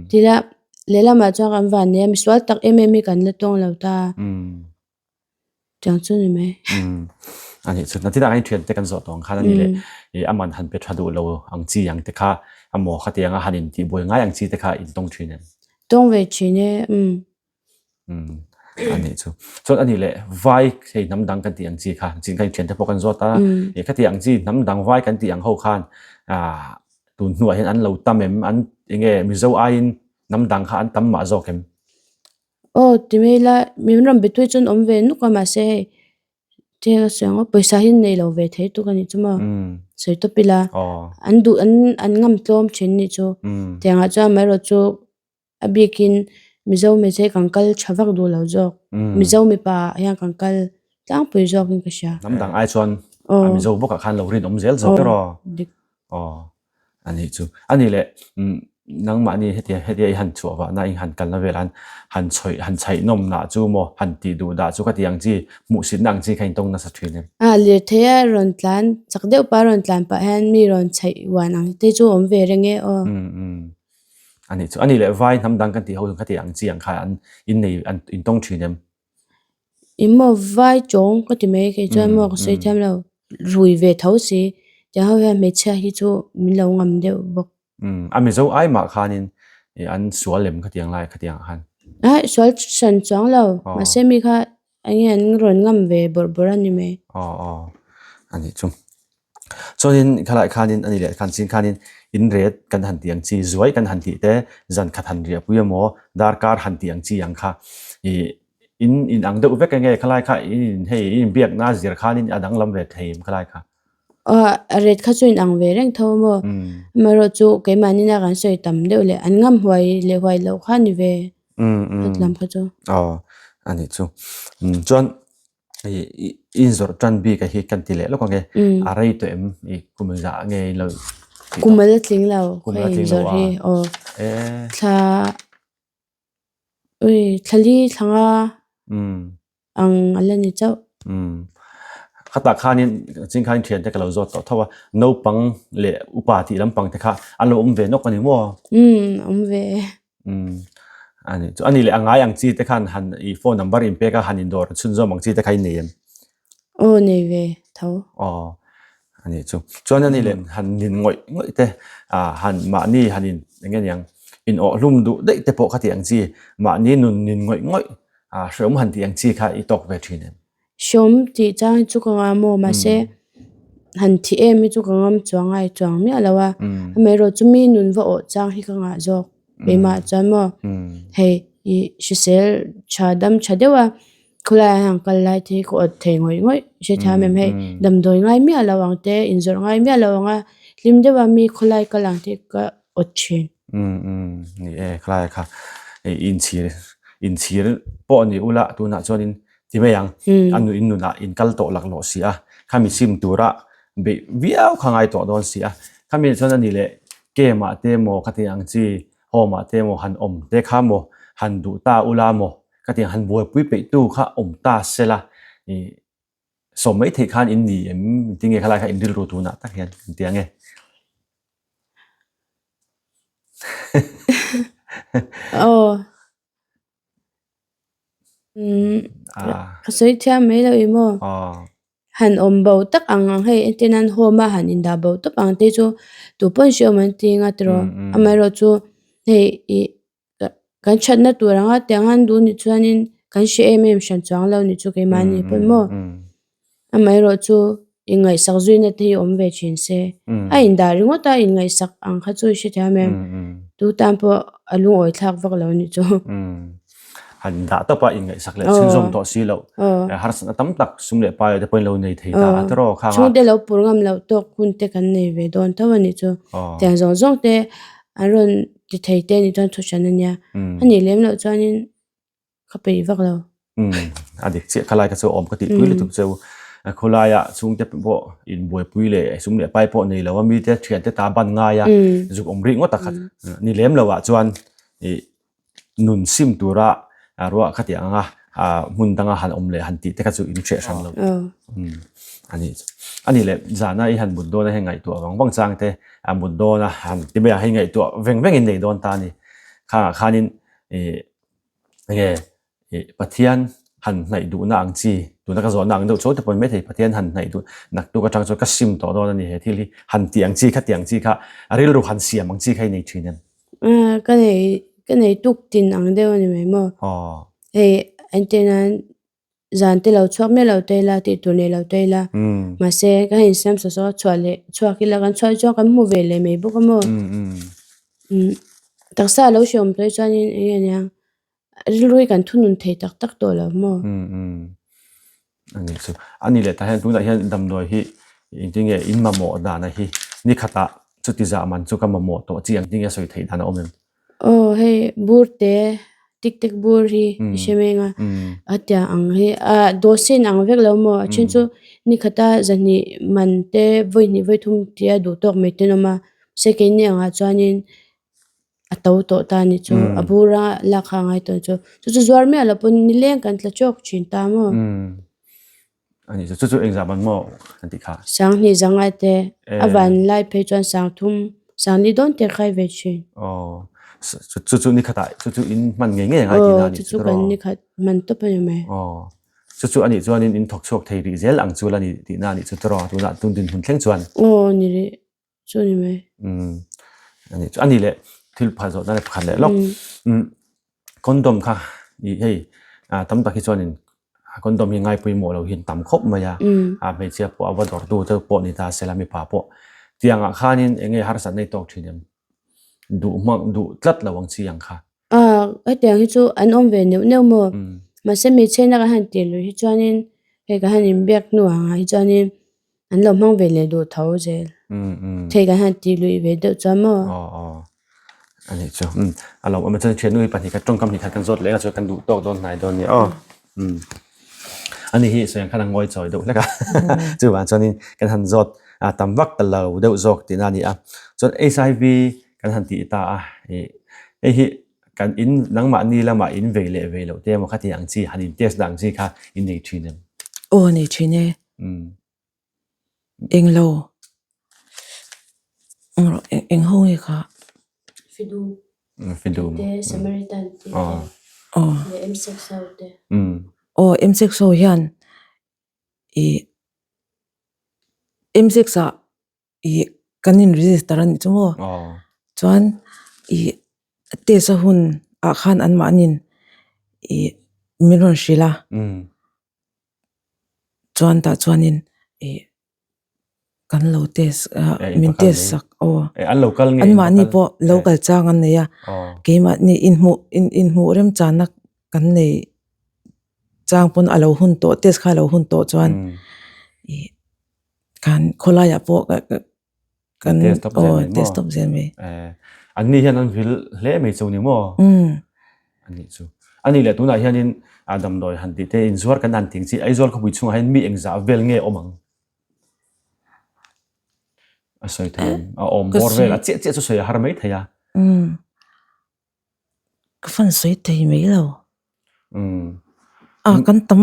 Tila lehlamah chuan kan van nei a, misual tak em em hi kan la tawng lo ta. Tiang chu ni mai. A nih chu, natin ah khan thian te kan zawh tawh ang khan a ni leh ih a man han pe tha duh lo ang chi ang te kha a maw khatiang a han in tih buai ngai ang chi te kha in tawng thin em? Tawng ve thin e, umm. A nih chu. Chuan a nih leh vai hei hnam dang kan tih ang chi kha chin kha thian te pawh kan zawt a. E khati ang chi hnam dang vai kan tih ang ho khan ah tun hnuah hian an lo tam em an enge Mizo aiin hnam dang kha an tam mah zawk em? Aw ti mai ila min rawn be tui chuan awm ve nuk a mahse hei thil a sawi ang aw pawisa hi an nei lo ve thei tuk a nih chu maw sawi tawp ila an duh an an ngam tlawm thin nih chu tiangah chuan amaherawhchu chu A bikin Mizo hmeichhe hi kan kal tha vak duh lo zawk. Mizo mipa ah hian kan kal tlangpui zawkin ka hria. Hnam dang ai chuan a Mizo bawkah khan lo rinawm zel zawk erawh. Dik. Aw a nih chu. A nih leh nangmahni hetia hetia i han chhuah vahna i han kalna velah han han chhaih han chhaihnawm nah chu maw han tih duh dah chu ka ti ang chi hmuhsitna ang chi kha in tawng nasa thin em? A lirthei a rawn tlan chak deuh pah a rawn tlan pah hian mi rawn chhaih uan ang te chu awm ve reng e aw. A nih chu. A nih leh vai hnam dang kan tih ho kha tih ang chi ang kha an in nei an in tawng thin em? I maw vai chawng ka ti mai kei chuan maw ka sawi thiam lo. Rui ve tho si. Tiang ho hian hmeichhia hi chu min lo ngam deuh bawk. Umm a Mizo ai mah khanin ih an sual lem khatiang lai khatiang ah khan. Aih sual hran chuang lo mahse mi kha eng nge an rawn ngam ve bawrh bawrh a ni mai. Aw aw a nih chu. Chuanin khalai khanin a ni leh khan chin khanin in ret kan han tih ang chi zuai kan han tih te zan khat han riah pui emaw darkar han tih ang chi ang kha ih in in ang deuh vek enge khalai kha in in hei in inbiakna zir khanin a danglam ve thei em khalai kha. Aw a ret kha chu in ang ve reng tho maw amaherawh chu keimahni na kan sawi tam deuh leh an ngam huai leh huai loh kha a ni ve khat lam kha chu. Aw a nih chu chuan in zawrh tan bik a hi kan ti leh lawk ang e a rei tawh em i kum engzah nge in lo tih tawh kum ala tling lo ka in zawrh hi aw thla ui thla li thla nga ang ala ni chauh. Khatah khanin ching khanin thiante ka lo zawt tawh tho a naupang leh upa tih lampang te kha an lo awm ve nawk a ni maw? Awm ve. Umm a nih chu a nih leh a ngai ang chi te khan han i phone number in pek a han indawr chhunzawm ang chi te kha in nei em? Aw nei ve tho. Aw a nih chu chuan a nih leh han nin ngawih ngawih te ah han mahni han in eng nge niang in awh hlum duh daih te pawh kha tih ang chi mahni nun nin ngawih ngawih ah hreawm han tih ang chi kha i tawk ve thin em? Hreawm tih chang hi chu ka ngam maw mahse han thi em hi chu ka ngam chuang ngai chuang miah lo a amaherawh chu mi nun va awh chang hi ka ngah zawk keimah chuan maw hei ih hrisel tha dam tha deuh a khawlai ah hian kal lai te hi ka awt thei ngawih ngawih hrethiam em hei damdawi ngai miah lo ang te inzawrh ngai miah lo ang a hlim deuh a mi khawlai kal ang te hi ka awt thin. Umm umm ni e khalai kha inchhir inchhir pawh ni ula tunah chuanin ti mai ang a nu in nunah in kal tawh laklawh si a khami sim tura beih viau kha ngai tawh dawn si a khami chuan a ni leh game ah te maw ka ti ang chi home ah te maw han awm te kha maw han duh ta ula maw ka ti ang han buaipui peih tu kha awm ta sela ih sawm mai theih khan in ni em tinge khalai kha in rilru tunah tak hian kan ti ang e. Aw. Ka sawi thiam mai lo i maw? Han awm bo tak ang ang hei entir nan home a han indah bo tawp ang te chu tu pawn hre awm an ti anga tiraw amaherawh chu hei ih kan thatna tur anga tiang an duh nih chuanin kan hre em em hran chuang lo nih chu keimahni pawn maw amaherawh chu inngaihsak zuina te hi awm ve thin se a indah ringawt a inngaihsak ang kha chu i hrethiam em tu tan pawh a lungawi thlak vak lo nih chu. Han indah tawp a inngaihsak leh chhunzawm tawh si loh harsatna tam tak sum leh pai te pawhin lo nei thei ta a tiraw khang a. Chhungte lo pur ngam loh tawk hun te kan nei ve dawn tho a nih chu tiang zawng zawng te an rawn ti thei te nih chuan thu hran a nia a nih lem loh chuanin ka peih vak lo. Umm a dik chiah khalai kha chu awm ka tihpui lutuk cheu khawlaia chhungte pawh inbuaipui leh sum leh pai pawh nei lo a mite thiante ta ban ngai a zuk awm rih ngawt a khat ni lem lo ah chuan ih nun sim tura ruah kha tih ang a hmun danga han awm leh han tih te kha chu in hreh hran lo umm a ni a ni leh zana i han mut dawn a hei ngaihtuah vang vang chang te a mut dawn a han ti mai ang hei ngaihtuah veng veng in nei dawn ta a ni khangah khanin ih Enge ih Pathian han hnaih duhna ang chi tuna ka zawhna ang deuh chaw te pawh ni maithei Pathian han hnaih duh naktuk atang chuan ka sim tawh dawn a ni he thil hi han tih ang chi kha tih ang chi kha a rilru han siam ang chi kha i nei thin em? Aaa ka nei ka nei tuk tin ang deuh a ni mai maw? Aw. Hei entir nan zan te lo chhuak miah lo ta ila tih tur nei lo ta ila mahse ka insiam saw saw a chhuah leh chhuak ila kan chhuah chuan kan hmu ve leh mai bawk a maw taksa a lo hreawm tawh hi chuanin eng nge nia rilru hi kan thunun thei tak tak tawh lo maw. Ani chu ani leh tah hian tunah hian damdawi hi engtin nge in mamawh dana hi ni khatah chuti zah man chu ka mamawh tawh chi ang tinge sawi theih dan a awm em? Aw hei bur te tik tek bur hi i hre meng a a tiang ang hi a dawhsen ang vek lo maw a then chu ni khata zahnih man te vawi hnih vawi thum tia duh tawk mai te an awm a mahse keini angah chuanin a to tawh ta a ni chu a bura lak kha a ngai tawh chu chu chu zuar miah loh pawn nileng kan tla chawk thin ta maw. Ani chu chu engzah man maw an tih kha. Sanghnih zangai te a van lai phei chuan sangthum sangli dawn te khai ve thin. Aw chu chu ni khatah chu chu in hman ngei ngei angai tihna a nih chu tiraw. Aw chu chu kan ni khat hman tawp a ni mai. Aw Chu chu anih chuanin in thawk chhuak thei rih zel ang chu la ni tihna anih chu tawrh a, tunah tun dinhmun thleng chuan. Aw ni rih chu ni mai. Umm anih chu anih leh thil phal zawh na pakhat leh lawk. Umm condom kha ih hei ah tam tak hi chuanin condom hi ngai pawimawh lo hian tam khawp mai a, a hmeichhia pawh a va dawrtu te pawh ni ta se la mipa pawh tiangah khanin eng nge harsatna i tawk thin em? Duh hmang duh tlat lo ang chi ang kha. Ah hetiang hi chu an awm ve neuh neuh maw? Mahse hmeichhia na kan han tih luih hi chuanin hei kan han inbiak hnu ang ah hi chuanin an lo hmang ve leh duh tho zel. Thei kan han tih luih ve deuh chuan maw? Aw aw anih chu a lo awm a chuan thiannu hi pahnih khat tawngkam hnih khat kan zawt leh a chuan kan duh tawk dawn hnai dawn nia aw. Ani hi sawi ang khan a ngawi chawi deuh hlek a chuvang chuanin kan han zawt tam vak ta lo deuh zawk tihna a ni a. Chuan HIV kan han tih ta a ih hei hi kan in nangmahni lamah in vei leh vei loh te emaw kha tih ang chi han in test ang chi kha in nei thin em? Aw nei thin e. Englo eng ho nge kha? Fidu Fidu te Samaritan te leh M-sex ho te. Aw M-sex ho hian ih M-sex ah ih kan in register a nih chu maw chuan ih test a hun ah khan anmahniin ih min rawn hrilh a chuan tah chuanin ih kan lo test a min test sak aw anmahni pawh lo kal chang an nei a keimahni inhmuh inhmuh remchanna kan nei chang pawn a lo hun tawh test kha a lo hun tawh chuan ih. Kan khawlaiah pawh kan aw test tawp zel mai. An ni hian an vil hle mai chu ni maw? Ani chu. Ani leh tunah hianin a damdawi han tih te inzuar kan han ting chi Aizawl khawpui chhungah hian mi engzah vel nge awm ang? A sawi thei em? A awm bawr vel a chiah chiah chu sawi a har mai thei a. Ka fan sawi thei mai lo. A kan tam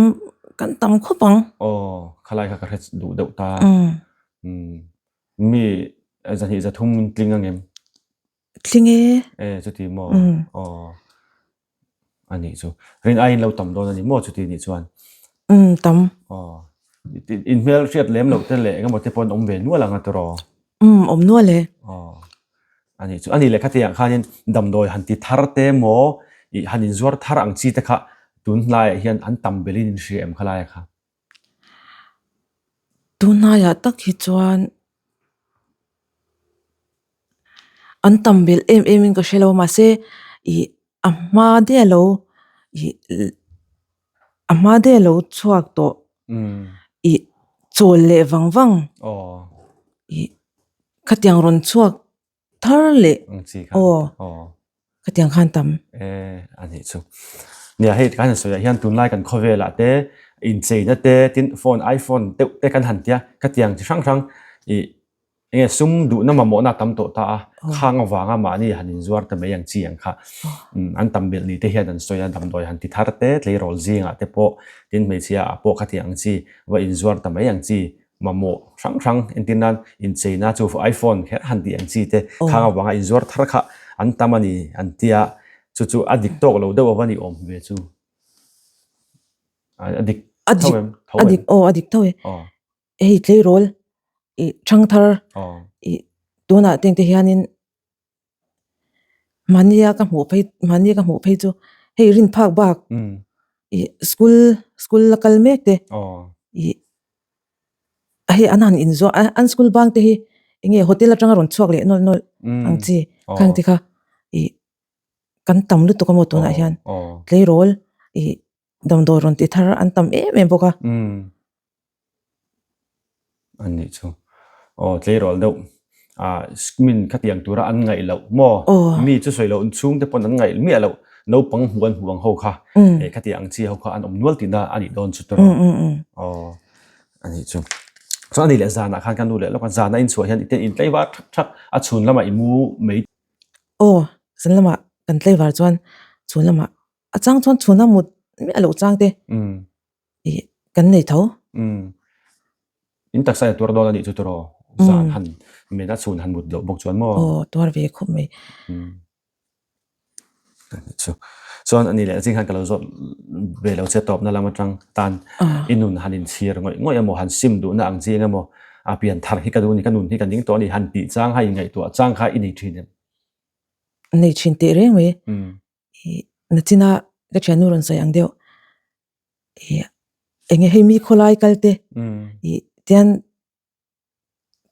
kan tam khawp ang. Aw khalai kha ka hre duh deuh ta. Mi zahnih zathum tling ang em? Tling e. E chuti maw? Aw anih chu. Rin aiin lo tam dawn a ni maw chuti nih chuan? Tam. Aw in hmel hriat lem loh te leh engemaw te pawh an awm ve nual ang a tiraw? Awm nual e. Aw Ani chu ani leh khatiang khanin damdawi han ti thar te maw ih han inzuar thar ang chi te kha tun hnaiah hian an tam belin in hria em khalaia kha? Tun hnaiah tak hi chuan an tam belh em em in ka hre lo mahse ih a hma daih a lo ih a hma daih a lo chhuak tawh ih chawl leh vang vang ih khatiang rawn chhuak thar leh aw khatiang khan tam. E a nih chu. Nia hei kan han sawi ah hian tunlai kan khawvel ah te incheina te tin phone iphone deuh te kan han tia khatiang chi hrang hrang ih Enge sum duhna mamawhna a tam tawh ta a, khang avanga mahni han inzuar ta mai ang chi ang kha. An tam belh ni te hian an sawi a, damdawi han ti thar te, tleirawl zingah te pawh, tin hmeichhia ah pawh khati ang chi va inzuar ta mai ang chi mamawh hrang hrang entir nan incheina chu iPhone kher han tih ang chi te khang avanga inzuar thar kha an tam a ni an tia, chu chu a dik tawk lo deuh ava ni awm ve chu. A dik tho em? A dik aw a dik tho e. Hei tleirawl ih thangthar ih tunah teng te hianin mahnia ka hmuh phei mahnia ka hmuh phei chu hei rin phak bak ih school school la kal mek te ih hei an han inzuah a an school bang te hi eng nge hotel atanga rawn chhuak leh nawlh nawlh ang chi khang te kha ih kan tam lutuk a maw tunah hian tleirawl ih. Damdawi rawn ti thar an tam em em bawk a. Umm. An nih chu. Aw tleirawl deuh. Ah min khatiang tura an ngaih loh maw? Mi chu sawi loh chhung te pawn an ngaih miah loh. Naupang hmuh an hmuh ang ho kha. Eh khatiang ang chi ho kha an awm nual tihna a nih dawn chu tawrh. Aw a nih chu. Chuan a nih leh zanah khan ka nu leh lawk a zana inchhuah hian i te in tlaivar thak thak a chhun lamah i mu mai. Aw zan lamah kan tlaivar chuan chhun lamah A chang chuan chhuna mut miah loh chang te ih kan nei tho. In taksa in a tuar dawn a nih chu tiraw? Zan han men a chhun han mut loh bawk chuan maw? Aw tuar ve khawp mai. Chu chuan a ni leh zing khan ka lo zawt ve lo che tawpna lam atang tan i nun han inchhir ngawih ngawih emaw han sim duhna ang chi eng emaw a pian thar hi ka duh a ni ka nun hi ka ning tawh a ni han tih chang kha inngaihtuah chang kha i nei thin em? Nei thin teh reng mai. Nachina ka thiannu rawn sawi ang deuh eng nge hei mi khawlai kal te tian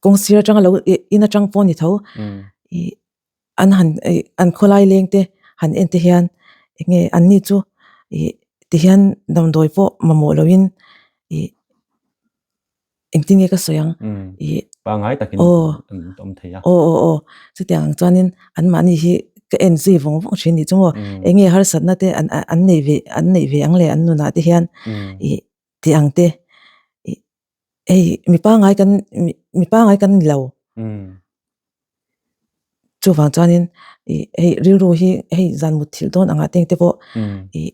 kawng sir atanga lo in atang pawh a ni tho ih an han ih an khawlai leng te han en te hian eng nge an ni chu ih ti hian damdawi pawh mamawh loh in ih engtin nge ka sawi ang ih pangai takin aw an awm thei a aw aw aw chutiang ang chuanin anmahni hi ka en zui vawng vawng thin nih chu maw eng nge harsatna te an an neih ve an neih ve ang le an nunah te hian ih tih ang te ih Hei mi pangai kan mi pangai kan ni lo. Chuvang chuanin ih hei rilru hi hei zan mut thilh dawn angah te te pawh ih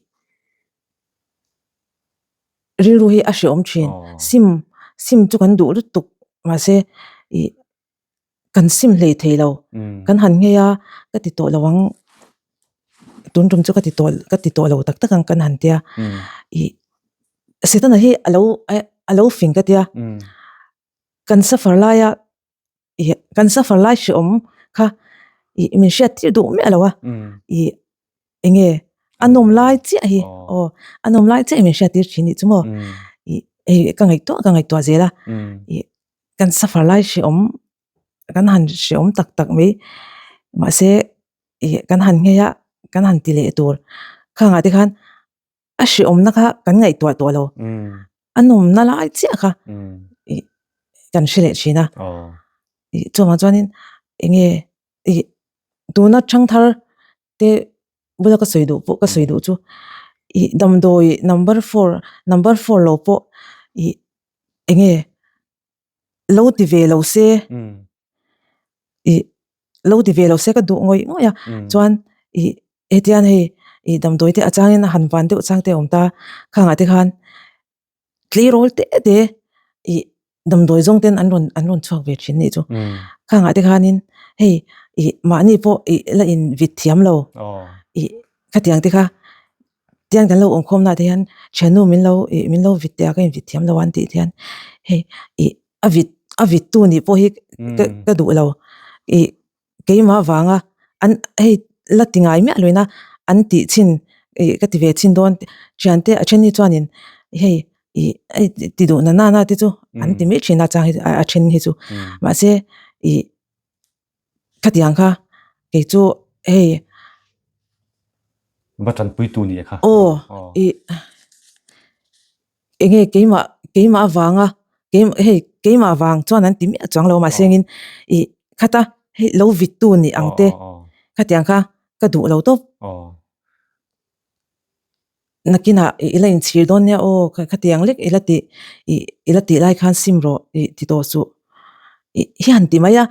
rilru hi a hrehawm thin. Sim sim chu kan duh lutuk mahse ih kan sim hlei thei lo. Kan han nghei a ka ti tawh lo ang tun tum chu ka ti tawh ka ti tawh lo tak tak ang kan han tia ih Setana hi a lo a lo fing ka tia kan suffer laia ih kan suffer lai hreawm kha ih min hriat tir duh miah lo a ih eng nge a nawm lai chiah hi aw a nawm lai chiah hi min hriat tir thin nih chu maw ih hei ka ngaihtuah ka ngaihtuah zel a ih kan suffer lai hreawm kan han hreawm tak tak mai mahse ih kan han nghei a kan han ti leh tur khangah te khan. a hrehawmna kha kan ngaihtuah tawh lo a nawmna lai chiah kha ih kan hre leh thin a ih chuvang chuanin eng nge ih tuna thangthar te bula ka sawi duh pawh ka sawi duh chu ih damdawi number four number four lo pawh ih eng nge lo ti ve lo se ih lo ti ve lo se ka duh ngawih ngawih a chuan ih hetian hei ih damdawi te a changin a han van deuh chang te a awm ta khangah te khan tleirawl te te ih damdawi zawng ten an rawn an rawn chhuak ve thin nih chu khangah te khanin hei ih mahni pawh ih la in vit thiam lo ih khatiang te kha tiang kan lo awm khawm na te hian thiannu min lo ih min lo vit teh a ka in vit thiam lo a an tih hian hei ih a vit a vit tu nih pawh hi ka ka duh lo ih keimah vanga an hei la ti ngai miah loin a an tih chin ih ka ti ve chin dawn thian te a then hi chuanin hei ih hei ti duh na na te chu an ti mai thin a chang hi a then hi chu mahse ih Khatiang kha kei chu hei Va tanpui tu ni kha. Aw i enge keimah keimah avanga keimah hei keimah vang chuan an ti miah chuang lo mahse engin i khata hei lo vit tu ni ang te khatiang kha ka duh lo tawp. Nakinah i la inchhir dawn nia aw khatiang lek i la tih i la tih lai khan sim rawh i ti tawh suh i hi han ti mai a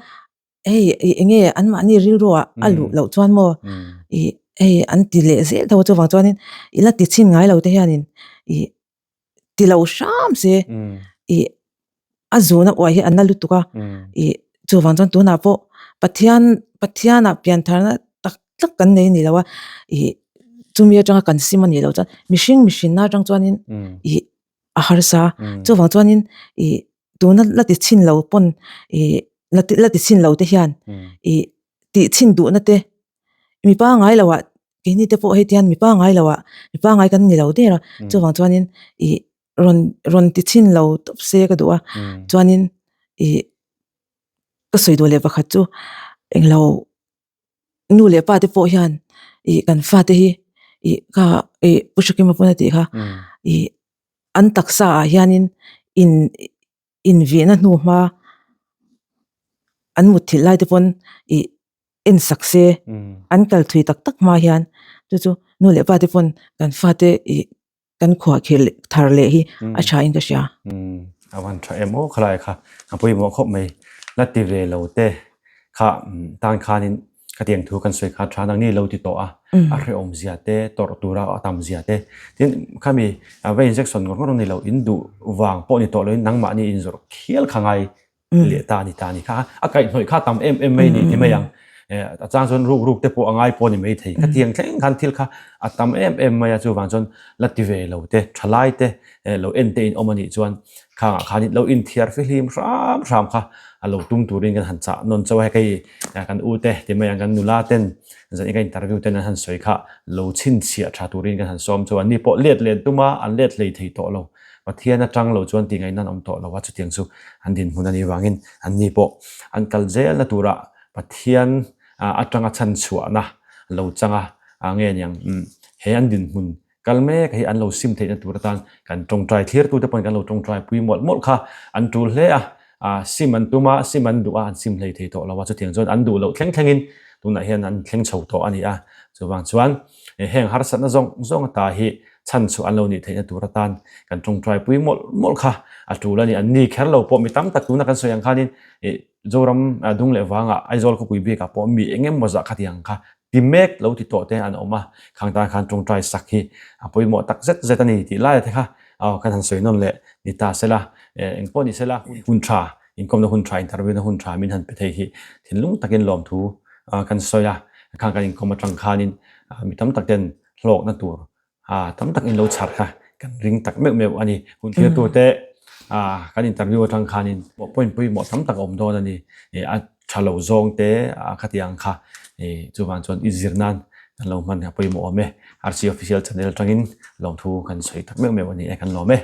hei ih eng nge anmahni rilruah a luh loh chuan maw ih hei an ti leh zel tho a chuvang chuanin i la ti chhin ngai lo te hianin ih ti lo hram se ih a zuna uai hi a na lutuk a ih chuvang chuan tunah pawh Pathian Pathianah piantharna tak tak kan nei a ni lo a ih chumi atanga kan sim a nih loh chuan mihring mihrinna atang chuanin ih a harsa chuvang chuanin ih tuna la ti chhin lo pawn ih la ti la ti chhin lo te hian ih tih chhin duhna te mi pangai loh ah keini te pawh hei tihian mi pangai loh ah mi pangai kan ni lo der a chuvang chuanin ih rawn rawn ti chhin lo tawp se ka duh a chuanin ih ka sawi duh leh pakhat chu englo nu leh pa te pawh hian ih kan fate hi ih kha ih Pu Hrekima pawn a tih kha ih an taksa ah hianin in invihna hnu hma an mutthilh lai te pawn ih en sak se an kal thui tak tak hma hian chu chu nu leh pa te pawn kan fate ih kan khuahkhirh leh thar leh hi a tha in ka hria. A van tha em aw khalai kha a pawimawh khawp mai la ti ve lo te kha tan khanin khatiang thu kan sawi kha tha nang ni lo ti tawh a a hrehawm zia te tawrh tura a tam zia te tin khami va injection ngawr ngawr a ni lo in duh vang pawh ni tawh loin nangmahni inzawrh khial kha ngai leh ta a ni ta a ni kha a kaihhnawih kha tam em em mai a ni ti mai ang. A chang chuan ruk ruk te pawh a ngai pawh a ni maithei. Khatiang thleng khan thil kha a tam em em mai a, chuvang chuan la ti ve lo te, thalai te lo en te in awm a nih chuan khangah khanin lo inthiar fihlim hram hram kha a lo tum turin kan han chah nawn chauh a, hei kan u te ti mai ang kan nula ten zan i ka interview ten an han sawi kha lo chhinchhiah tha turin kan han sawm chauh a, ni pawh let len tum a an let hlei thei tawh lo. Pathian atang lo chuan tih ngaihna an awm tawh lo a, chutiang chu an dinhmun a nih vangin an ni pawh an kal zelna turah Pathian atanga chhanchhuahna lo changa nge niang he an dinhmun kal mek hi an lo sim theihna tur atan kan tawngtai thlirtute pawhin kan lo tawngtai pui mawlh mawlh kha an tul hle a, sim an tum a, sim an duh a, an sim hlei thei tawh lo a, chutiang chuan an duh loh thleng thlengin tunah hian an thleng chho tawh a ni a, chuvang chuan heng harsatna zawng zawng ata hi chhan chu an lo nih theihna tur atan kan tawngtai pui mawlh mawlh kha a tul a ni. An ni kher lo pawh mi tam tak tuna kan sawi ang khanin ih Zoram dung leh vangah Aizawl khawpui bikah pawh mi eng emaw zah khatiang kha ti mek lo ti tawh te an awm a, khang tan khan tawngtai sak hi a pawimawh tak zet zet a ni tih laia te kha aw kan han sawi nawn leh ni ta sela eng pawh ni sela hun tha inkawmna hun tha interview na hun tha min han pe thei hi thinlung takin lawmthu kan sawi a, khang kan inkawm atang khanin mi tam tak ten hlawkna tur a tam tak in lo chhar kha kan ring tak meuh meuh a ni. Hun thirtute kan interview atang khanin point pawimawh tam tak a awm dawn a ni. A tha lo zawng te khatiang kha chuvang chuan i zir nan kan lo hman a pawimawh awm e. RC Official channel atangin lawmthu kan sawi tak meuh meuh a ni e kan lawm e.